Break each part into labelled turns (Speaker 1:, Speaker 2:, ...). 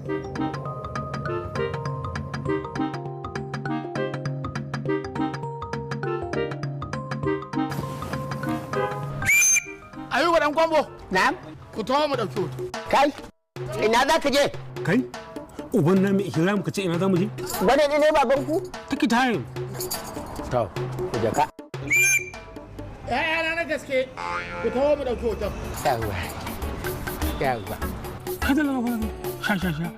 Speaker 1: Ayuba dan kwambo.
Speaker 2: Na'am.
Speaker 1: Ku tawo mu dauki hoto.
Speaker 2: Kai, ina za ka je?
Speaker 3: Kai, uban na mai ikira muka ce ina za mu je?
Speaker 2: Wannan ne baban ku?
Speaker 3: Take time.
Speaker 2: To, ku je ka.
Speaker 1: ‘Ya'yana na gaske, ku tawo mu dauki hoton.
Speaker 2: Yawwa. Yawwa.
Speaker 3: Kada la la sha sha sha.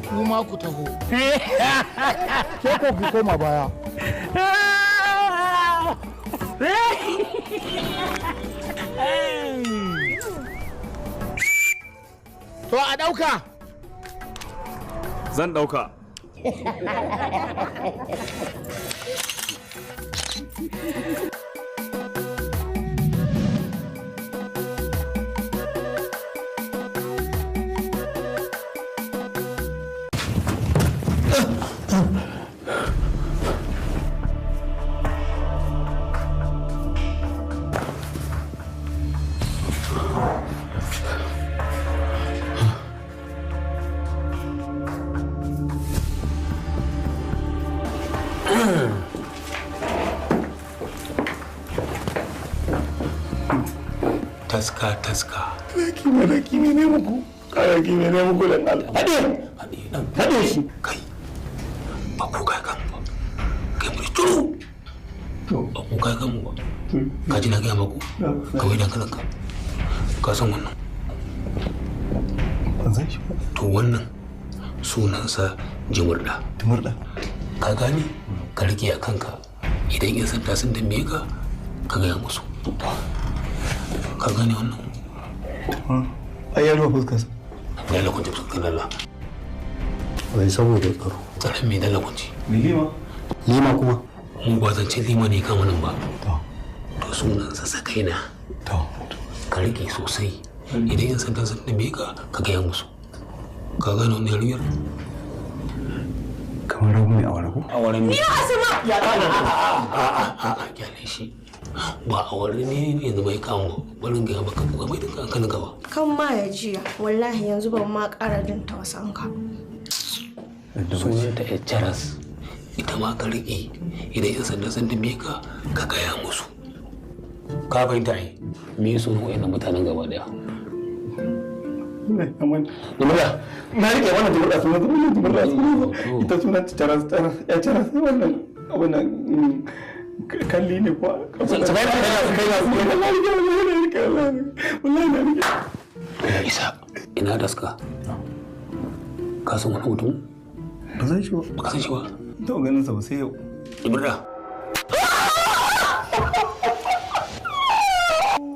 Speaker 1: Kuma ku taho. Ke ko ku koma baya. To a ɗauka.
Speaker 4: Zan ɗauka.
Speaker 3: Taska taska.
Speaker 5: Zaki mene muku? Kayaki mene muku dan Allah.
Speaker 3: Hade! Hade dan.
Speaker 5: Hade shi.
Speaker 3: Kai. Ba ku kai kan ba. Kai mu turu. Ba ku kai kan ba. Ka ji na ga maku. Ka wai dan kanka. Ka san wannan.
Speaker 5: Ban san shi ba.
Speaker 3: To wannan sunansa Jimurda.
Speaker 5: Jimurda.
Speaker 3: Ka gane? Ka rike a kanka. Idan yan sanda sun dambe ka, ka gaya musu. Ka gane wannan?
Speaker 5: Ai ya rufe fuskarsa.
Speaker 3: Dalla kunci fuskar lalla.
Speaker 6: Wai saboda tsaro.
Speaker 3: Tsaron me dalla kunci?
Speaker 5: Lima.
Speaker 6: Lima kuma?
Speaker 3: Mu ba zance lima ne kama nan ba. To sunansa Sakaina.
Speaker 5: To.
Speaker 3: Ka rike sosai. Idan yan sanda sun dambe ka, ka gaya musu. Ka gane wannan yarinyar?
Speaker 5: Kamar rabu mai awara ko?
Speaker 3: Awara ne.
Speaker 7: Ni Asma!
Speaker 3: Ya a kyale shi. Ba a wani ne yanzu bai kamo barin gaya baka buga mai duka kan gaba.
Speaker 7: Kan ma ya jiya wallahi yanzu ban ma ƙara jin tausan ka.
Speaker 3: Sunanta ya charas ita ma ka riƙe idan yan sanda sun tambaye ka ka gaya musu. Ka fahimta ai me sunan wayannan mutanen gaba daya?
Speaker 5: Jimurda. Na rike wannan jimurda sunan wannan jimurda sunan ita sunan charas ya charas wannan wannan kalli ne kuwa.
Speaker 3: Ya isa ina daska. Ka san wani mutum?
Speaker 5: Ba san shi ba.
Speaker 3: Ba ka san shi ba?
Speaker 5: To ganin sa ba sai yau.
Speaker 3: Ibra.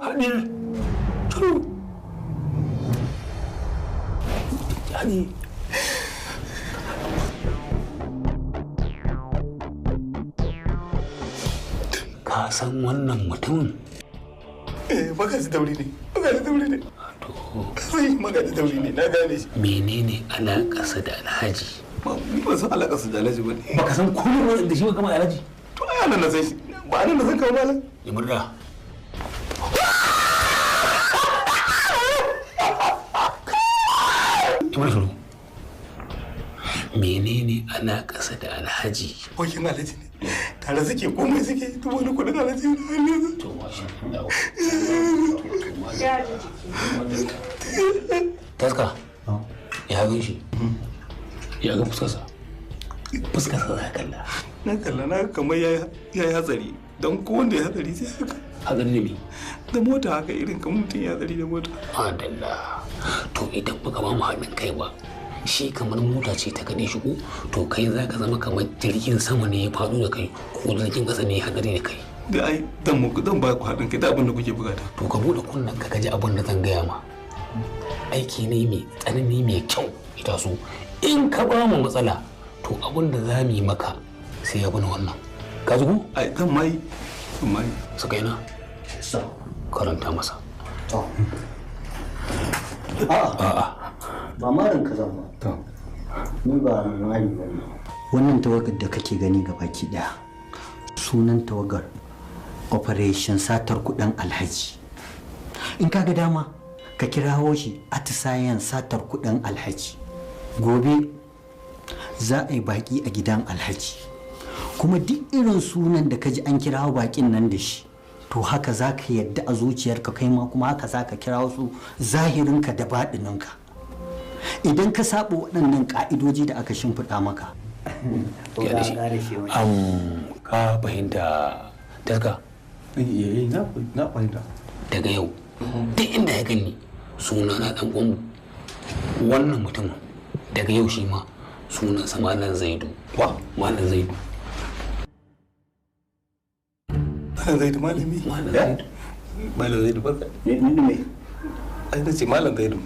Speaker 3: Haɗin. Turu. Haɗi. Ka san wannan mutumin?
Speaker 5: Eh, magaji dauri ne. Magaji dauri ne.
Speaker 3: To.
Speaker 5: Sai magaji dauri ne, na gane shi.
Speaker 3: Menene alaƙarsa da Alhaji?
Speaker 5: Ni ban san alaƙarsa da Alhaji ba ne.
Speaker 3: Baka san komai da shi ba kamar Alhaji?
Speaker 5: To ai anan na san shi. Ba anan na san kawo malam.
Speaker 3: Jimurda. Jimurda shiru. Menene alaƙarsa da Alhaji?
Speaker 5: Abokin Alhaji ne. Tare suke komai suke duk wani kudin Alhaji ne hannunsa.
Speaker 3: To masha Allah. Taska. Ya gan shi. Ya ga fuskarsa. Fuskarsa za ka kalla.
Speaker 5: Na kalla na kamar ya yi hatsari. Don ko wanda ya hatsari sai haka.
Speaker 3: Hatsari ne me?
Speaker 5: Da mota haka irin kamar mutum ya hatsari da mota.
Speaker 3: Adalla. To idan baka ba mu haɗin kai ba. Shi kamar mota ce ta kaɗe shi ko to kai za ka zama kamar jirgin sama ne ya faɗo da kai ko jirgin ƙasa ne ya haɗari da kai.
Speaker 5: Da ai dan mu dan ba ku haɗin kai da abin da kuke bukata.
Speaker 3: To ka buɗe kunnen ka ji abin da zan gaya ma. Aiki ne mai tsanani mai kyau ita so in ka ba mu matsala to abin da za mu yi maka sai ya bani wannan. Ka ji ko?
Speaker 5: Ai dan mai dan mai.
Speaker 3: Sakaina. Karanta masa.
Speaker 6: To. A'a. Ba marin ka zan ba. Ni ba mari ba ne. Wannan tawagar da kake gani ga baki daya sunan tawagar Operation satar kudin Alhaji. In ka ga dama ka kirawo shi atisayen satar kudin Alhaji. Gobe za a yi baki a gidan Alhaji. Kuma duk irin sunan da ka ji an kirawo bakin nan da shi, to haka za ka yadda a zuciyarka kai ma kuma haka za ka kirawo su zahirinka da baɗininka. Idan ka saba waɗannan ƙa'idoji da aka shimfiɗa maka.
Speaker 3: Ka fahimta taska?
Speaker 5: Na fahimta.
Speaker 3: Daga yau duk inda ya gani suna na ɗan ƙwanmu. Wannan mutumin daga yau shi ma sunansa Malam Zaidu.
Speaker 5: Wa?
Speaker 3: Malam Zaidu.
Speaker 5: Malam Zaidu malami.
Speaker 3: Malam Zaidu.
Speaker 5: Malam Zaidu barka.
Speaker 6: Ni me?
Speaker 5: Ai na ce Malam Zaidu.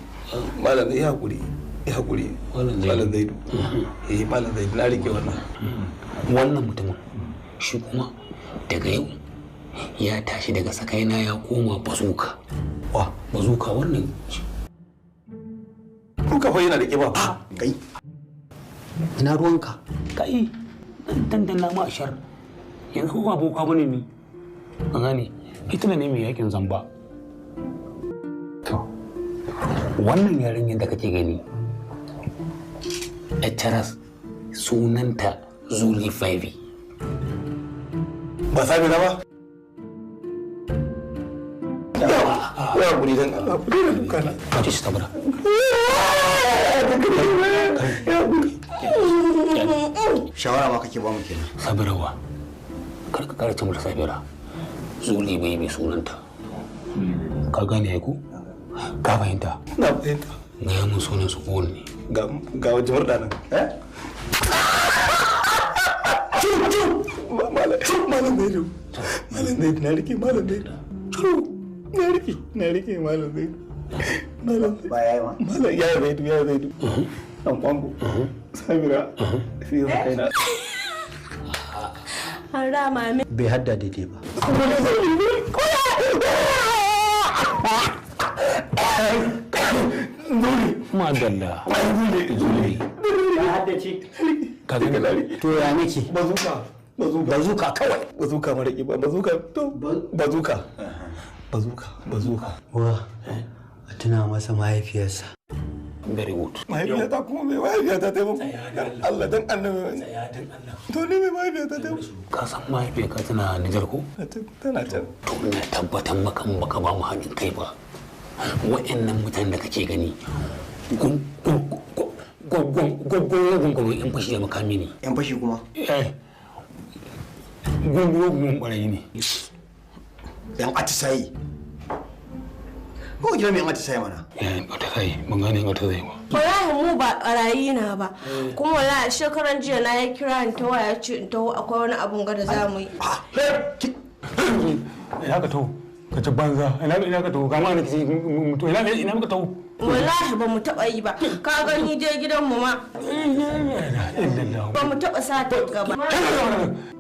Speaker 5: Malam ya hakuri. Ya hakuri. Malam Zaidu. Eh Malam Zaidu na rike wannan.
Speaker 3: Wannan mutumin shi kuma daga yau ya tashi daga sakaina ya koma bazuka.
Speaker 5: Wa?
Speaker 3: Bazuka wannan.
Speaker 5: Kuka fa yana da kiba.
Speaker 6: Kai. Ina ruwanka?
Speaker 3: Kai dan dan ma ashar. Yanzu ba boka bane ni. Ka gane? Hitler ne mai yakin zamba. To. Wannan yarinyar da kake gani Echaras sunanta Zuli Faivi.
Speaker 5: Ba sabi na ba? Ya hakuri dan Allah, ku daina duka na.
Speaker 3: Ka ce shi sabura.
Speaker 6: Shawara ma kake ba mu kenan.
Speaker 3: Sabirawa. Kar ka kara ce mata Sabira. Zuli bai mai sunanta. Ka gane ai ko? Ka fahimta?
Speaker 5: Na fahimta.
Speaker 3: Gaya mun sunan su kowanne.
Speaker 5: Ga ga wajen murɗa nan. Eh? Malam Zaidu. Malam Zaidu na rike Malam Zaidu. Na rike, na rike Malam Zaidu. Malam
Speaker 6: Ba yayi ma.
Speaker 5: Malam ya Zaidu, ya Zaidu. Dan kwango. Sabira. Sai ya kaina.
Speaker 7: An rama min.
Speaker 6: Bai hadda daidai ba.
Speaker 3: Madalla.
Speaker 5: Zuli.
Speaker 6: Ya haddace.
Speaker 3: Ka gane?
Speaker 6: To ya nake?
Speaker 5: Bazuka. Bazuka.
Speaker 6: Bazuka kawai.
Speaker 5: Bazuka mara kiba. Bazuka. To. Bazuka. Bazuka. Bazuka.
Speaker 6: Wa a tuna masa mahaifiyarsa.
Speaker 3: Very good.
Speaker 5: Mahaifiyata kuma mai mahaifiyata ta yi Allah dan annabi. To ni mai mahaifiyata ta yi
Speaker 3: Ka san mahaifiyarka tana Nijar ko?
Speaker 5: Tana can.
Speaker 3: To ina tabbatar maka in baka ba mu haɗin kai ba. Wa'annan mutanen da kake gani gwaggon yan fashi da makami ne.
Speaker 6: Yan fashi kuma?
Speaker 3: Eh. Gungun ɓarayi ne.
Speaker 6: Yan atisayi. Ko gida mai yan atisayi mana.
Speaker 3: Eh, atisayi, ban gane atisayi ba.
Speaker 7: Wallahi mu ba ɓarayi na ba. Kuma wallahi shekaran jiya na ya kira ni ta waya ce in taho akwai wani abun gada za mu yi.
Speaker 3: Ina ka taho? Ka ci banza. Ina ka taho? Kama ni kici mutu. Ina muka taho?
Speaker 7: Wallahi ba mu taɓa yi ba. Ka gani je gidan mu ma. Ba mu taɓa sata gaba.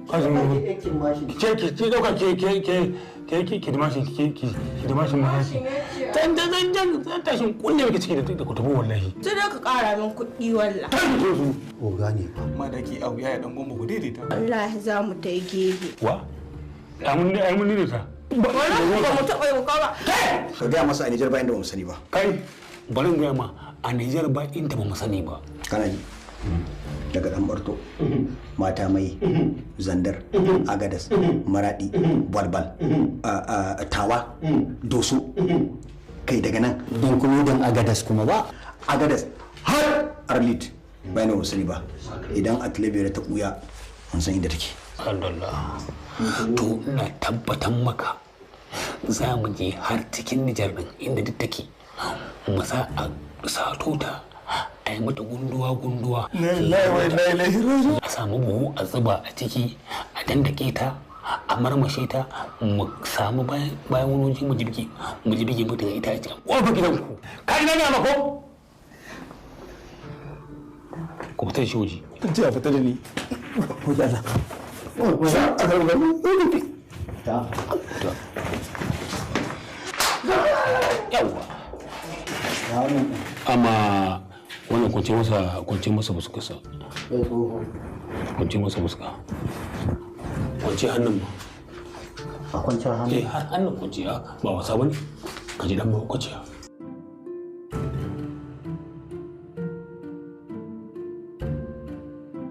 Speaker 3: Ke ke ke dauka ke ke ke ke ke ki dimashi ke ki dimashi ma shi. Dan dan dan dan tashin kunne miki ciki da ku tafi wallahi.
Speaker 7: Sai dai ka ƙara min kuɗi wallah.
Speaker 6: Oga ne ba.
Speaker 5: Madaki abu ya dan gombe ku daidaita.
Speaker 7: Wallahi za mu ta yi gehe.
Speaker 3: Wa? Ai mun daidaita.
Speaker 7: Wallahi ba mu taɓa yi ba.
Speaker 6: Ka gaya masa a Nijar ba inda ba mu sani ba.
Speaker 3: Kai bari in gaya ma a Nijar ba inda ba mu sani ba.
Speaker 6: Kana ji? Daga ɗan Barto, Mata Mai, Zandar, Agadas, Maradi, Balbal, Tawa, Doso. Kai daga nan. Including Agadas kuma ba? Agadas har Arlit ba inda ba mu sani ba. Idan Atlebere ta ɓuya, mun san inda take.
Speaker 3: Alhamdulillah. To ina tabbatar maka za mu je har cikin Nijar din inda duk take. Mu sa a sato ta a yi mata gunduwa gunduwa. A samu buhu a zuba a ciki a dandake ta a marmashe ta mu samu bayan wani waje mu jibge mu jibge mu daga ita a cikin ƙofar gidanku. Ka ina ne mako? Ku fitar shi waje.
Speaker 5: Kun ce a fita da ni.
Speaker 6: Allah.
Speaker 3: Yawwa. Amma wannan kwance masa kwance masa fuskarsa. Kwance masa fuska. Kwance hannun ma.
Speaker 6: A kwanciyar hannu?
Speaker 3: Eh, har hannun kwanciya ba wasa bane. Ka ji dan mahaukaciya.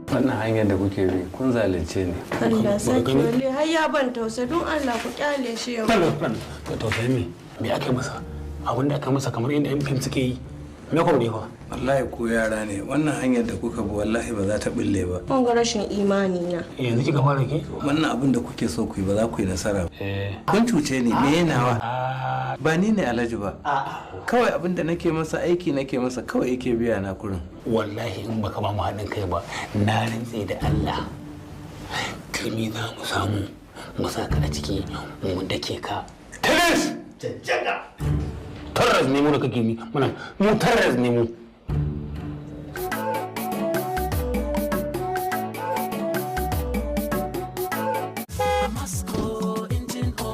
Speaker 4: Wannan hanyar da kuke bi kun zalunce ni.
Speaker 7: Allah sarki, wallahi har ya ban tausayi, don Allah ku kyale shi yau.
Speaker 3: Ka tausayi me? Me aka yi masa? Abin da aka masa kamar inda yan fim suke yi. Me kuma ne fa?
Speaker 4: Wallahi ko yara ne, wannan hanyar da kuka bi wallahi ba za ta bulle ba.
Speaker 7: Kun ga rashin imani na.
Speaker 3: Yanzu kika fara ke?
Speaker 4: Wannan abin da kuke so ku yi ba za ku yi nasara ba. Kun cuce ni, me nawa? Ba ni ne Alhaji ba. Kawai abin da nake masa aiki nake masa kawai yake biya na kurin.
Speaker 3: Wallahi in baka ba mu haɗin kai ba, na rantse da Allah. Turmi za mu samu mu sa ka a ciki mu dake ka. Taras! Jajjaga! Taras ne mu da kake mi, muna mu taras ne mu.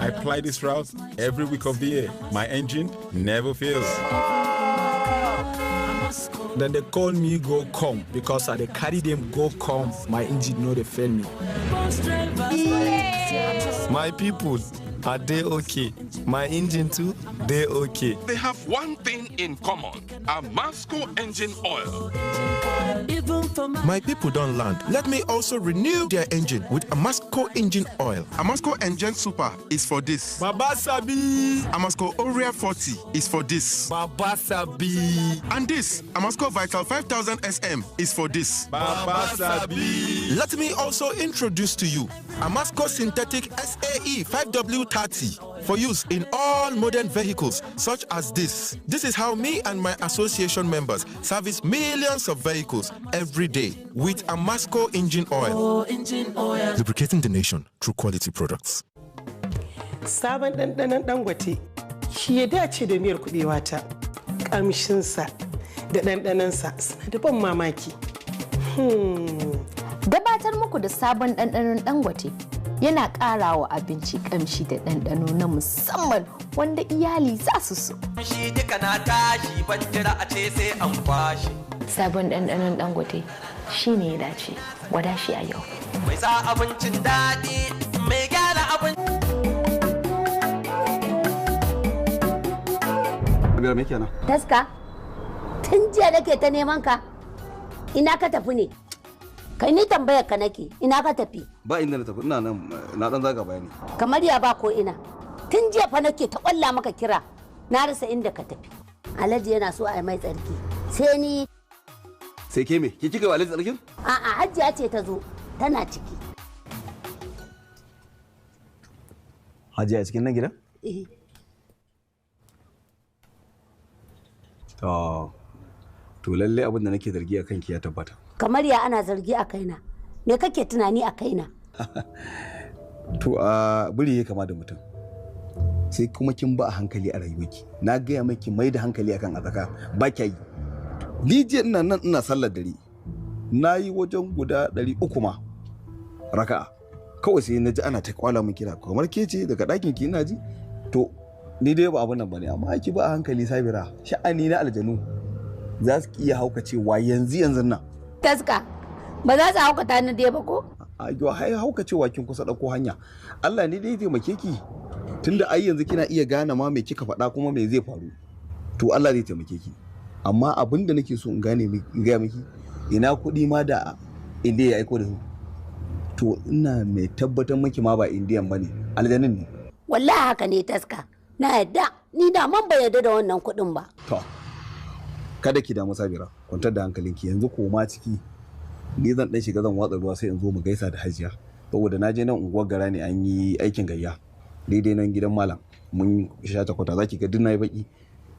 Speaker 8: I ply this route every week of the year. My engine never fails.
Speaker 9: Then they call me go come because I dey carry them go come. My engine no dey fail me.
Speaker 10: My people, are they okay? My engine too, they okay.
Speaker 8: They have one thing in common: Amasco engine oil.
Speaker 10: My people don't land. Let me also renew their engine with Amasco engine oil.
Speaker 8: Amasco Engine Super is for this.
Speaker 9: Baba Sabi.
Speaker 8: Amasco Orea 40 is for this.
Speaker 9: Baba Sabi.
Speaker 8: And this Amasco Vital 5000 SM is for this.
Speaker 9: Baba Sabi.
Speaker 10: Let me also introduce to you Amasco Synthetic SAE 5W30 for use in all modern vehicles such as this. This is how me and my association members service millions of vehicles every day with Amasco engine oil. Lubricating the nation through quality products.
Speaker 11: Sabon ɗanɗanon Dangote shi ya dace da miyar kuɓewa ta. Ƙamshinsa da ɗanɗanonsa suna da ban mamaki.
Speaker 12: Gabatar muku da sabon ɗanɗanon Dangote yana ƙara wa abinci ƙamshi da ɗanɗano na musamman wanda iyali za su so.
Speaker 13: Shi duka na tashi ban jira a ce sai an kwashe.
Speaker 12: Sabon ɗanɗanon Dangote shi ne ya dace, gwada shi a yau.
Speaker 13: Mai sa abincin daɗi, mai gyara abin.
Speaker 5: Biyar me kenan?
Speaker 14: Taska, tun jiya nake ta neman ka, ina ka tafi ne? Kai ni tambayar ka nake, ina ka tafi?
Speaker 5: Ba inda na tafi, ina nan na dan zaga bayani.
Speaker 14: Kamar ya ba ko ina. Tun jiya fa nake ta kwalla maka kira, na rasa inda ka tafi. Alhaji yana so a yi mai tsarki. Sai ni.
Speaker 5: Sai ke me? Ke kika wa Alhaji tsarkin?
Speaker 14: A'a, Hajiya ce ta zo, tana ciki.
Speaker 5: Hajiya a cikin nan gidan?
Speaker 14: Eh.
Speaker 5: To, to lalle abin da nake zargi a kanki ya tabbata.
Speaker 14: Kamar ya ana zargi a kaina. Me kake tunani a kaina?
Speaker 5: To a biri ya kama da mutum. Sai kuma kin ba a hankali a rayuwarki. Na gaya maki mai da hankali akan azaka ba kya yi. Ni jiya ina nan ina sallar dare. Na yi wajen guda 300 ma raka'a. Kawai sai na ji ana ta kwala min kira kamar ke ce daga ɗakin ki ina ji. To ni dai ba abun nan bane amma ki ba a hankali Sabira, sha'ani na aljanu za su iya haukacewa yanzu yanzu nan.
Speaker 14: Taska, ba za su haukata ni dai ba ko?
Speaker 5: Ayo, hai haukacewa kin kusa ɗauko hanya. Allah ne dai taimake ki. Tunda ai yanzu kina iya gane ma me kika faɗa kuma me zai faru. To Allah zai taimake ki. Amma abin da nake so in gane in gaya miki, ina kuɗi ma da Indiya ya aiko da su. To ina mai tabbatar miki ma ba Indiyan bane, aljanin ne.
Speaker 14: Wallahi haka ne Taska. Na yadda, ni da man ban yadda da wannan kuɗin ba.
Speaker 5: To, kada ki damu Sabira, kwantar da hankalinki yanzu koma ciki. Ni zan dan shiga zan watsa ruwa sai in zo mu gaisa da Hajiya. Saboda na je nan unguwar gara ne an yi aikin gayya. Daidai nan gidan malam mun sha ta kwata zaki ga duk nayi baki.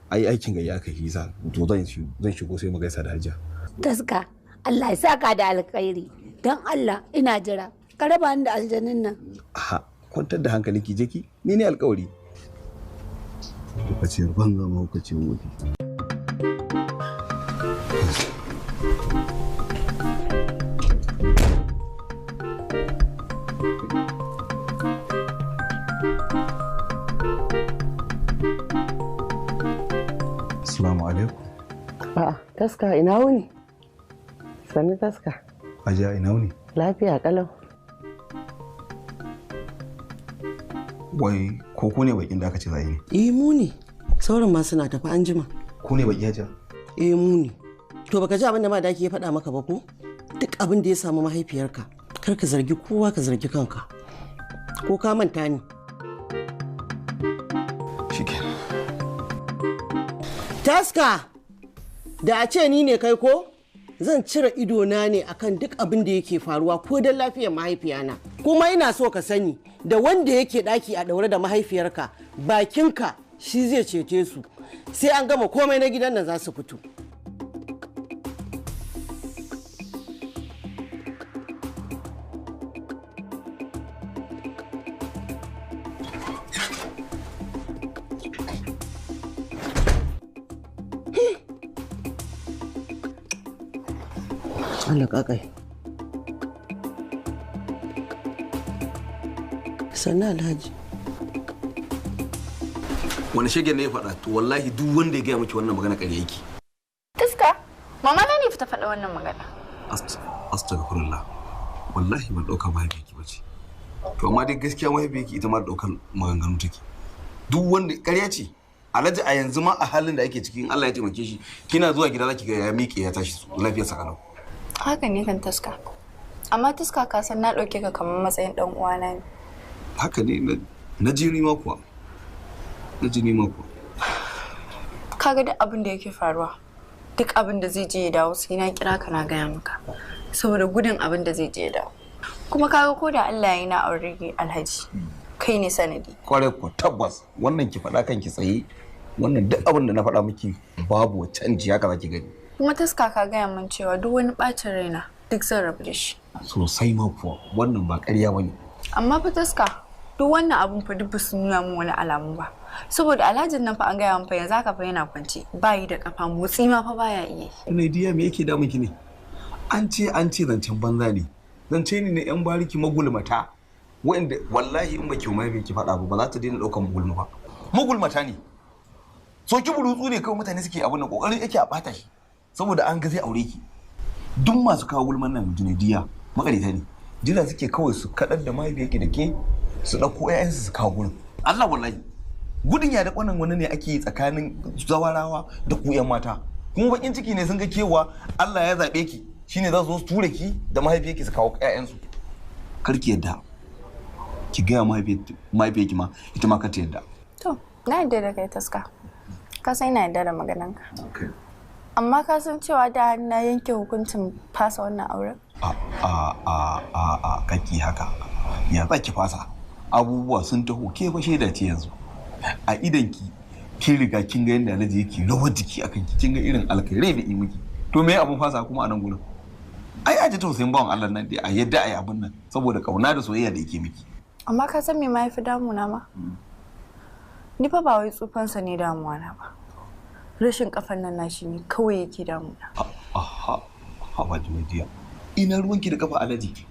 Speaker 5: Ai aikin gayya aka yi sa to zan shigo sai mu gaisa da Hajiya.
Speaker 14: Taska, Allah ya saka da alkhairi. Dan Allah ina jira. Ka raba ni da aljanin nan.
Speaker 5: Aha, kwantar da hankalinki je ki, ni ne alkawari. Lokacin banza mahaukacin wofi. Assalamu alaikum.
Speaker 11: A'a, Taska ina wuni? Sannu Taska.
Speaker 5: Hajiya ina wuni?
Speaker 11: Lafiya kalau.
Speaker 5: Wai ko ku ne bakin da aka ce za yi ne?
Speaker 11: Eh mu ne. Sauran ma suna tafi an jima.
Speaker 5: Ku ne baki hajiya?
Speaker 11: Eh mu ne. To baka ji abin da madaki ya faɗa maka ba ko? Duk abin da ya samu mahaifiyarka, kar ka zargi kowa, ka zargi kanka. Ko ka manta ne?
Speaker 5: Shikenan.
Speaker 11: Taska! Da a ce ni ne kai ko? Zan cire idona ne akan duk abin da yake faruwa ko don lafiyar mahaifiyana. Kuma ina so ka sani da wanda yake daki a daure da mahaifiyarka, bakinka shi zai cece su. Sai an gama komai na gidan nan za su fito. Allah kakai. Sannan Alhaji.
Speaker 5: Wani shege ne ya faɗa? To wallahi duk wanda ya gaya miki wannan magana ƙarya yake.
Speaker 15: Taska, mama na ne ta faɗa wannan magana.
Speaker 5: Astagfirullah. Wallahi ban ɗauka mahaifiyarki ba ce. To amma dai gaskiya mahaifiyarki ita ma da ɗaukar maganganu take. Duk wanda ƙarya ce. Alhaji a yanzu ma a halin da ake ciki, in Allah ya taimake shi kina zuwa gida zaki ga ya miƙe ya tashi lafiyar sa kalau.
Speaker 15: Haka ne kan Taska. Amma Taska, ka san na ɗauke ka kamar matsayin ɗan uwana ne.
Speaker 5: Haka ne, na jini ma kuwa. Na jini ma kuwa.
Speaker 15: Kaga duk abin da yake faruwa, duk abin da zai je ya dawo, sai na kira ka na gaya maka. Saboda gudun abin da zai je ya dawo. Kuma kaga ko da Allah ya yi na aure Alhaji, kai ne sanadi.
Speaker 5: Kwarai ko, tabbas wannan ki faɗa kanki tsaye, wannan duk abin da na faɗa miki babu canji, haka zaki gani.
Speaker 15: Kuma Taska, ka gaya min cewa duk wani ɓacin raina duk zan rabu da shi.
Speaker 5: Sosai ma kuwa, wannan ba ƙarya bane.
Speaker 15: Amma fa Taska, duk wannan abun fa duk basu nuna min wani alamu ba. Saboda Alhajin nan fa an gaya min fa yanzu haka fa yana kwance, bayi da kafa, motsi ma fa baya iya yi.
Speaker 5: Naidiya, me yake damun ki ne? An ce zancen banza ne. Zance ne na yan bariki magulmata. Wa'anda wallahi in baki mai ki faɗa ba, ba za ta daina ɗaukan gulma ba. Magulmata ne. So ki burutsu ne kawai mutane suke abin nan, kokarin yake a bata shi. Saboda an ga zai aure ki. Duk masu kawo gulman nan, Junaidiya, makarita ne. Jira suke kawai su kaɗar da mahaifiyarki da ke, su ɗauko 'ya'yansu su kawo gurin. Allah wallahi. Gudun ya da kwanan wani ne ake yi tsakanin zawarawa da ku 'yan mata. Kuma bakin ciki ne sun ga kewa Allah ya zaɓe ki, shine za su zo su ture ki da mahaifiyarki su kawo 'ya'yansu. Kar ki yadda. Ki gaya mahaifiyarki ma, ita ma kar ta yadda.
Speaker 15: To, na yarda da kai Taska. Ka san ina yarda da magananka. Amma ka san cewa da na yanke hukuncin fasa wannan auren?
Speaker 5: A a a a a kaki haka. Ya za ki fasa? Abubuwa sun taho, ke fa shaida ce yanzu. A idanki kin riga kin ga yadda Alhaji yake rawar jiki akan ki, kin ga irin alkhairai da yi miki. To me abun fasa kuma a nan gurin? Ai aji tausayin bawan Allah nan dai, a yadda ai abun nan saboda kauna da soyayya da yake miki.
Speaker 15: Amma ka san me ma yafi damuna ma? Ni fa ba wai tsufansa ne damuwa na ba. Rashin kafan nan nashi ne kawai yake damuna.
Speaker 5: Aha, haba Juwaidiya. Ina ruwanki da kafa Alhaji?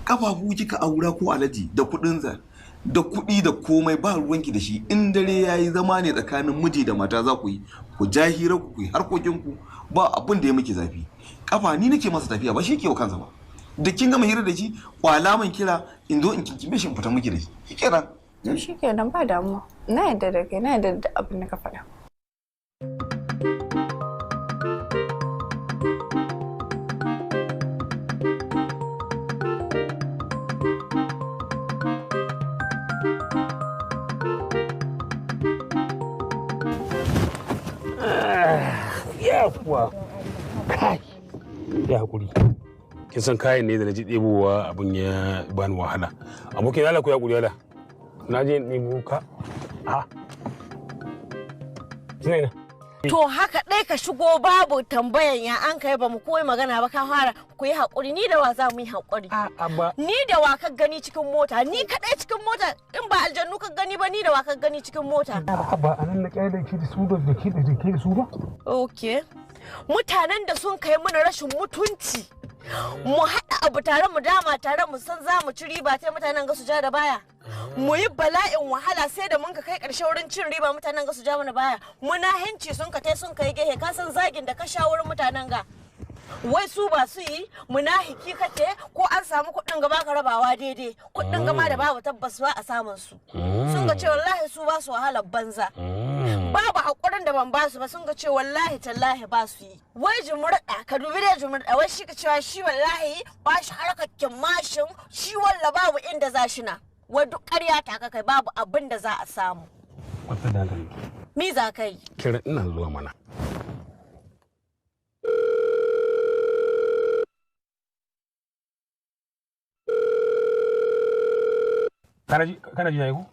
Speaker 5: Kafafu kika aura ko Alhaji da kuɗinsa, da kuɗi da komai, ba ruwanki da shi. In dare yayi, zama ne tsakanin miji da mata za ku yi, ku ja hira ku, ku yi harkokin ku, ba abin da ya miki zafi. Kafa ni nake masa tafiya, ba shi ke wa kansa ba. Da kin gama hira da shi, kwala min kira in zo in kinkime shi in fita miki da shi. Shikenan.
Speaker 15: To shikenan, ba damuwa. Na yarda da kai, na yarda da abin da ka faɗa.
Speaker 3: Yawwa, kai ya hakuri, kin san kayan ne da na ji ɗebowa, abin ya bani wahala. Abokin Allah, ku ya hakuri, Allah na je in ɗebo ka. A kina ina?
Speaker 7: To haka ɗai ka shigo babu tambayan ya an kai, ba mu koyi magana ba ka fara ku yi haƙuri. Ni da wa za mu yi haƙuri? Ni da wa ka gani cikin mota? Ni kaɗai cikin mota, in ba aljannu ka gani ba, ni da wa ka gani cikin mota?
Speaker 3: Ba a nan na kyale da ke da su da ke da ke da su ba.
Speaker 7: Okay. Mutanen da sun kai mana rashin mutunci, mu haɗa abu tare, mu dama tare, mu san za mu ci riba, sai mutanen ga su ja da baya. Mu yi bala'in wahala sai da mun ka kai ƙarshe wurin cin riba, mutanen ga su ja mana baya. Muna hanci sun ka tai sun kai gehe. Ka san zagin da ka sha wurin mutanen ga. Wai su ba su yi munahiki kake ko an samu kuɗin gaba ka rabawa daidai kuɗin gama da babu tabbas ba a samun su. Sun ga ce wallahi su ba su wahalar banza. Babu hakurin da ban ba su ba sun ga ce wallahi tallahi ba su yi. Wai jumurɗa ka dubi da jumurɗa wai shi ka cewa shi wallahi ba shi harkar mashin shi walla babu inda za shi na. Wai duk ƙarya ta kai babu abin da za a samu.
Speaker 3: Wata da hankali.
Speaker 7: Mi za ka yi?
Speaker 3: Kira ina zuwa mana. Kana ji na yi ko?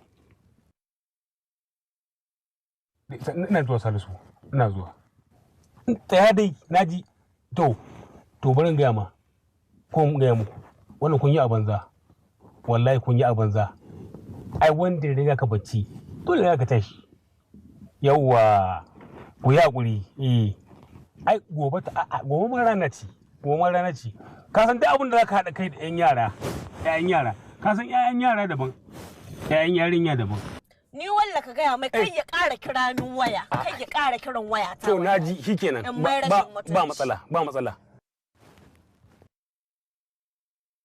Speaker 3: Ina zuwa Salisu, ina zuwa. Tsaya dai, na ji. To bari in gaya ma, ko in gaya muku. Wannan kun yi a banza. Wallahi kun yi a banza. Ai wanda ya riga ka bacci, dole ya ka tashi. Yawwa, ku yi haƙuri. Eh. Ai gobe ta a'a gobe ma rana ce. Gobe ma rana ce. Ka san duk abin da zaka haɗa kai da 'yan yara, 'ya'yan yara. Ka san 'ya'yan yara daban, 'ya'yan yarinya daban.
Speaker 7: Ni walla ka gaya mai kai ya ƙara kira min waya, kai ya ƙara kiran waya ta.
Speaker 3: To na ji shikenan. Ba matsala, ba matsala.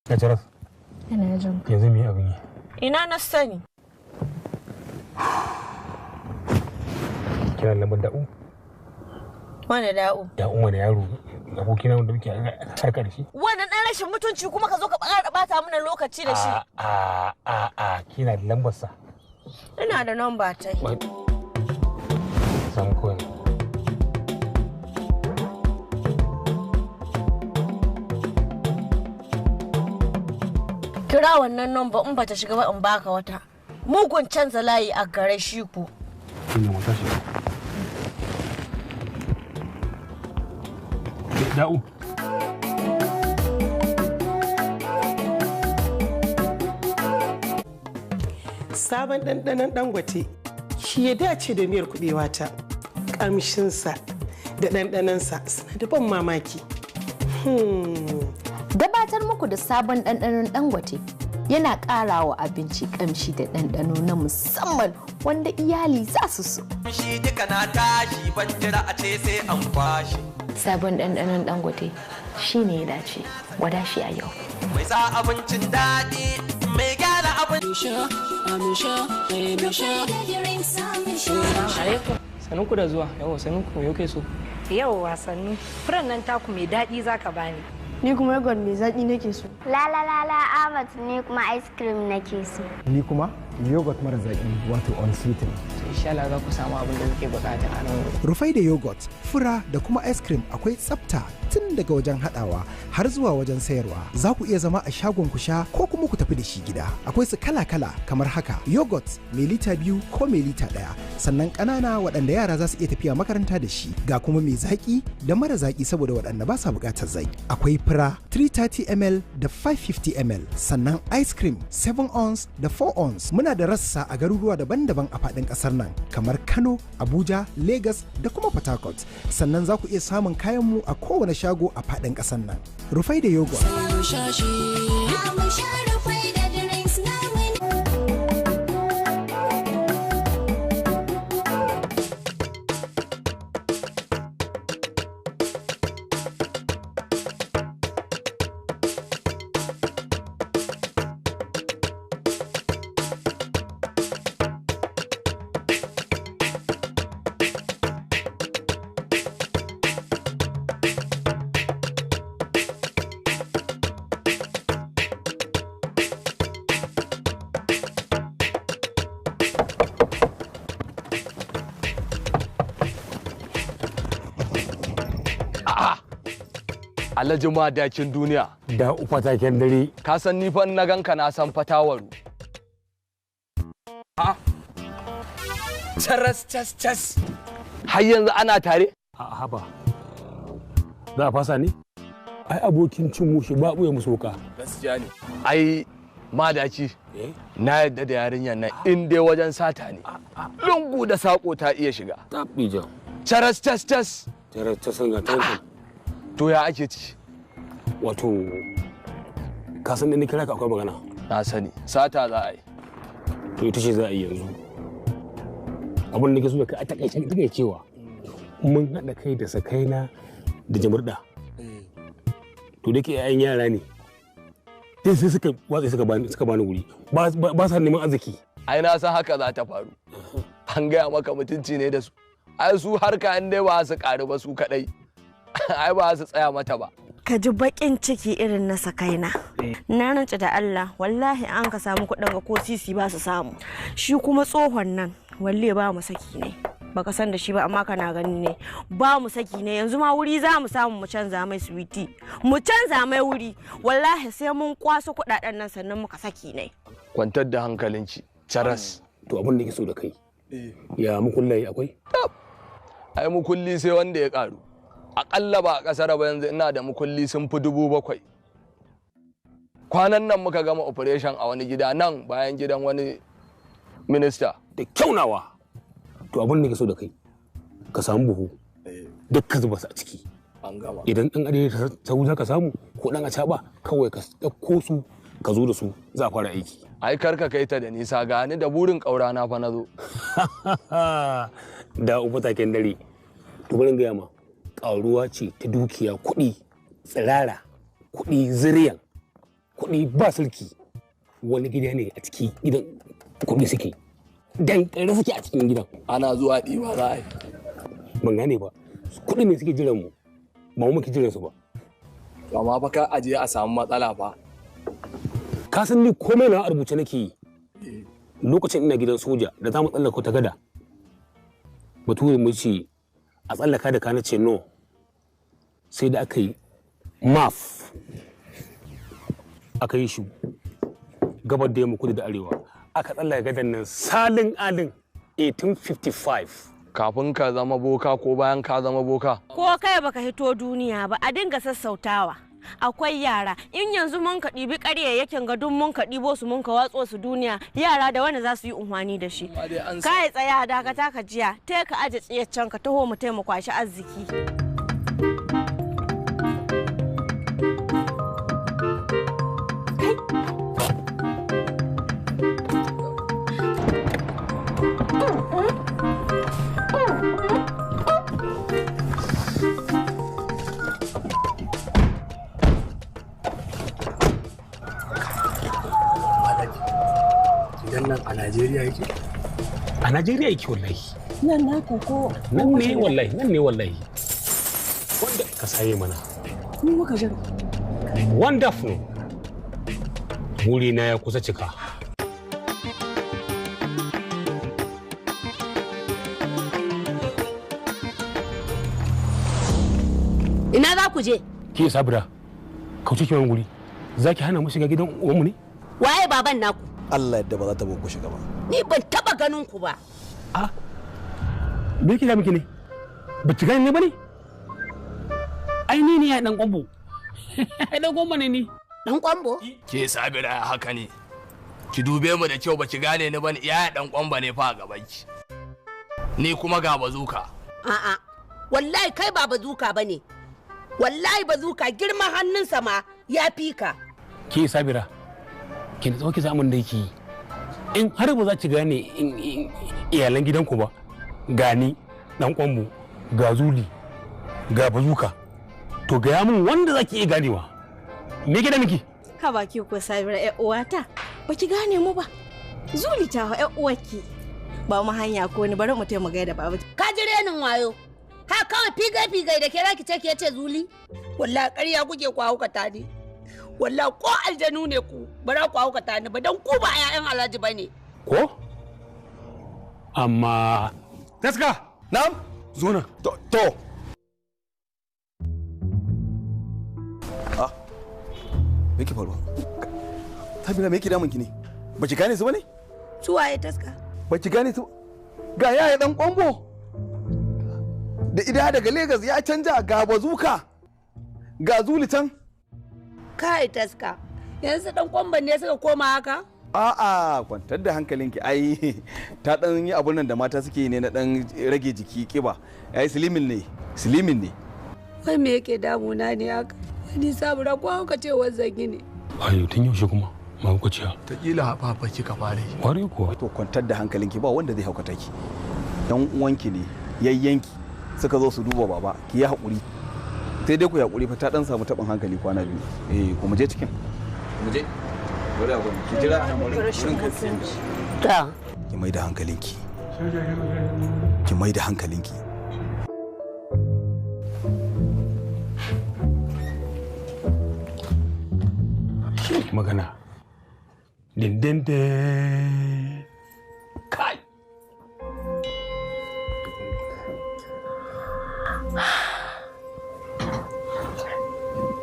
Speaker 3: Ya jaras.
Speaker 12: Ina jin.
Speaker 3: Yanzu me abin yi?
Speaker 7: Ina na sani.
Speaker 3: Kira lambar da'u.
Speaker 7: Wani da'u?
Speaker 3: Da'u wani yaro abokina wanda muke harka da shi.
Speaker 7: Wannan ɗan rashin mutunci kuma ka zo ka ƙara ɓata mana lokaci da shi.
Speaker 3: A kina da lambar sa.
Speaker 7: Ina da namba ta.
Speaker 3: Samu kawai.
Speaker 7: Kira wannan namba in bata shiga ba in baka wata. Mugun canza layi a gare shi ku.
Speaker 3: Ina wata shi. Da'u.
Speaker 16: Sabon ɗanɗanon Dangote shi ya dace da miyar kuɓewa ta. Ƙamshinsa da ɗanɗanonsa suna da ban mamaki.
Speaker 12: Gabatar muku da sabon ɗanɗanon Dangote yana ƙara wa abinci ƙamshi da ɗanɗano na musamman wanda iyali za su so.
Speaker 13: Shi duka na tashi ban jira a ce sai an kwashe.
Speaker 12: Sabon ɗanɗanon Dangote shi ne ya dace, gwada shi a yau.
Speaker 13: Mai sa abincin daɗi, mai gyara abin.
Speaker 17: Sannu ku da zuwa, yawa sannu ku yau kai so.
Speaker 18: Yau sannu, furan nan taku mai daɗi za ka bani.
Speaker 19: Ni kuma yogurt mai zaƙi nake so.
Speaker 20: La la la la Ahmad ni kuma ice cream nake so.
Speaker 21: Ni kuma yogurt mara zaƙi wato unsweetened.
Speaker 17: Insha Allah za ku samu abin da kuke bukata a nan wurin.
Speaker 22: Rufai da yogurt, fura da kuma ice cream akwai tsafta tun daga wajen hadawa har zuwa wajen sayarwa. Za ku iya zama a shagon ku sha ko kuma ku tafi da shi gida. Akwai su kala-kala kamar haka: yogurt mai lita 2 ko mai lita 1, sannan ƙanana waɗanda yara za su iya tafiya makaranta da shi, ga kuma mai zaƙi da mara zaƙi saboda waɗanda ba sa buƙatar zaƙi. Akwai fura 330 ml da 550 ml, sannan ice cream 7 ounce da 4 ounce. Muna da rassa a garuruwa daban-daban a faɗin ƙasar nan kamar Kano, Abuja, Lagos da kuma Port Harcourt. Sannan za ku iya samun kayanmu a kowane shago a faɗin ƙasar nan. Rufai da yogurt.
Speaker 23: Alhaji Madakin duniya.
Speaker 3: Da fataken dare.
Speaker 23: Ka san ni fa na ganka na san fatawaru. A Charas cas cas. Har yanzu ana tare?
Speaker 3: A haba. Za a fasa ne? Ai abokin cin mushi ba ɓoye musu wuka.
Speaker 23: Gaskiya ne. Ai Madaki. Na yadda da yarinyar nan in dai wajen sata ne. Lungu da sako ta iya shiga.
Speaker 3: Taɓija.
Speaker 23: Charas cas cas.
Speaker 3: Charas cas ga tantan.
Speaker 23: To ya ake ci?
Speaker 3: Wato, ka san da ni kira ka akwai magana.
Speaker 23: Na sani, sata za a yi.
Speaker 3: To ita ce za a yi yanzu. Abin da ke so da kai a takaice cewa mun haɗa kai da sakaina da jamurda. To da ke 'ya'yan yara ne. Dai sai suka watsa suka bani wuri. Ba sa neman arziki.
Speaker 23: Ai na san haka za ta faru. An gaya maka mutunci ne da su. Ai su harka in dai ba su karu ba su kadai. Ai ba su tsaya mata ba.
Speaker 7: Ka ji bakin ciki irin na sakaina. Na rantse da Allah wallahi an ka samu kuɗin ga ko sisi ba su samu. Shi kuma tsohon nan walle ba mu saki ne. Baka san da shi ba amma kana gani ne. Ba mu saki ne yanzu ma wuri za mu samu mu canza mai suwiti. Mu canza mai wuri wallahi sai mun kwaso kuɗaɗen nan sannan muka saki ne.
Speaker 23: Kwantar da hankalinki caras.
Speaker 3: To abin da ke so da kai. Ya mukullaye akwai?
Speaker 23: Ai mukulli sai wanda ya karu. Akalla ba a kasar ba yanzu ina da mukulli sun fi 7,000. Kwanan nan muka gama operation a wani gida nan bayan gidan wani minista.
Speaker 3: Da kyaunawa. To abin da ke so da kai, ka samu buhu, duk ka zuba su a ciki.
Speaker 23: An gama.
Speaker 3: Idan ɗan arewa sau za ka samu ko ɗan acaɓa kawai ka ɗauko su ka zo da su za a fara aiki.
Speaker 23: Ai kar ka kai ta da nisa ga ni da burin ƙaura na fa na zo.
Speaker 3: Da uba taken dare. To bari in gaya ma. Ƙaruwa ce ta dukiya kuɗi tsirara kuɗi ziriyan kuɗi ba sulki wani gida ne a ciki gidan kuɗi suke dan ƙare suke a cikin gidan.
Speaker 23: Ana zuwa ɗiba za a yi.
Speaker 3: Ban gane ba kuɗi ne suke jiran mu ba mu muke jiran su ba.
Speaker 23: Amma fa ka aje a samu matsala fa.
Speaker 3: Ka san ni komai na a rubuce nake yi. Lokacin ina gidan soja da za mu tsallaka ta gada bature mu ce a tsallaka da kana ce no sai da aka yi maf aka yi shi gabar da yamma kudu da arewa aka tsallaka gadan nan salin alin 1855.
Speaker 23: Kafin ka zama boka ko bayan ka zama boka?
Speaker 7: Ko kai baka hito duniya ba a dinga sassautawa. Akwai yara in yanzu mun ka ɗibi ƙaryayyakin ga duk mun ka ɗibo su mun ka watso su duniya yara da wanda za su yi unhwani da shi. Kai tsaya dakata ka jiya te ka aje tsiyaccen ka taho mu taimaka kwashi arziki.
Speaker 23: Gidan nan a Najeriya yake?
Speaker 3: A Najeriya yake wallahi.
Speaker 7: Nan na ko
Speaker 3: Nan ne wallahi, nan ne wallahi. Wanda ka saye mana.
Speaker 7: Ni muka jira.
Speaker 3: Wonderful. Wuri na ya kusa cika.
Speaker 14: Ina za ku je?
Speaker 3: Ke Sabira, kauce ki wani guri. Za ki hana mu shiga gidan uwanmu ne?
Speaker 14: Waye baban naku?
Speaker 5: Allah yadda ba za ta ku shiga ba.
Speaker 14: Ni ban taba ganin ku ba.
Speaker 3: A me yake da miki ne? Ba ki gane ne bane? Ai ni ne ya dan kwambo. Dan kwambo ne ni.
Speaker 14: Dan kwambo?
Speaker 23: Ke Sabira haka ne. Ki dube mu da kyau ba ki gane ni bane ya dan kwamba ne fa a gaban ki. Ni kuma ga bazuka.
Speaker 14: A'a. Wallahi kai ba bazuka bane. Wallahi bazuka girman hannunsa ma ya fi ka.
Speaker 3: Ke Sabira, ki natsuwa ki samun da yake yi. In har ba za ki gane iyalan gidanku ba, gani dan kwambo, ga zuli, ga bazuka. To gaya min wanda za ki iya ganewa. Me ke da miki?
Speaker 7: Ka baki ko Sabira ƴar uwata, ba ki gane mu ba. Zuli ta ƴar uwarki. Ba mu hanya ko ni bari mu taimaka gaida baba.
Speaker 14: Ka ji renin wayo. Ha kawai figai-figai da kira ki ce ki ce zuli. Wallahi ƙarya kuke ku haukata ni. Wallahi ko aljanu ne ku bara ku haukata ni ba dan ku ba ƴaƴan Alhaji bane.
Speaker 3: Ko? Amma Taska!
Speaker 5: Na'am?
Speaker 3: Zo nan.
Speaker 5: To. Ah. Me ke faruwa? Sabira me yake damun ki ne? Ba ki gane su bane?
Speaker 14: Su waye Taska?
Speaker 5: Ba ki gane su. Ga yaya dan kwambo. Da ida daga Lagos ya canja ga bazuka. Ga zuli can.
Speaker 14: Kai Taska. Yanzu dan kwamban ne suka koma haka?
Speaker 5: A'a kwantar da hankalinki ai ta dan yi abun nan da mata suke ne na dan rage jiki kiba. Ai slimin ne, slimin ne.
Speaker 14: Wai me yake damuna ne haka? Ni sabura ko hauka ce wanzan ne.
Speaker 3: Ayo tun yaushe kuma mahaukaciya.
Speaker 23: Ta kila hafafa kika fara yi.
Speaker 3: Kwarai kuwa.
Speaker 5: To kwantar da hankalinki ba wanda zai haukata ki. Dan uwanki ne, yayyanki suka zo su duba baba ki yi hakuri. Sai dai ku yaƙuri fa, ta dan samu taɓin hankali kwana biyu. Eh, ku mu je cikin. Mu je. Bari abu ki jira a nan wurin kai tsaye.
Speaker 11: Ta.
Speaker 5: Ki mai da hankalinki. Ki mai da hankalinki.
Speaker 3: Magana. Dindindin. Kai.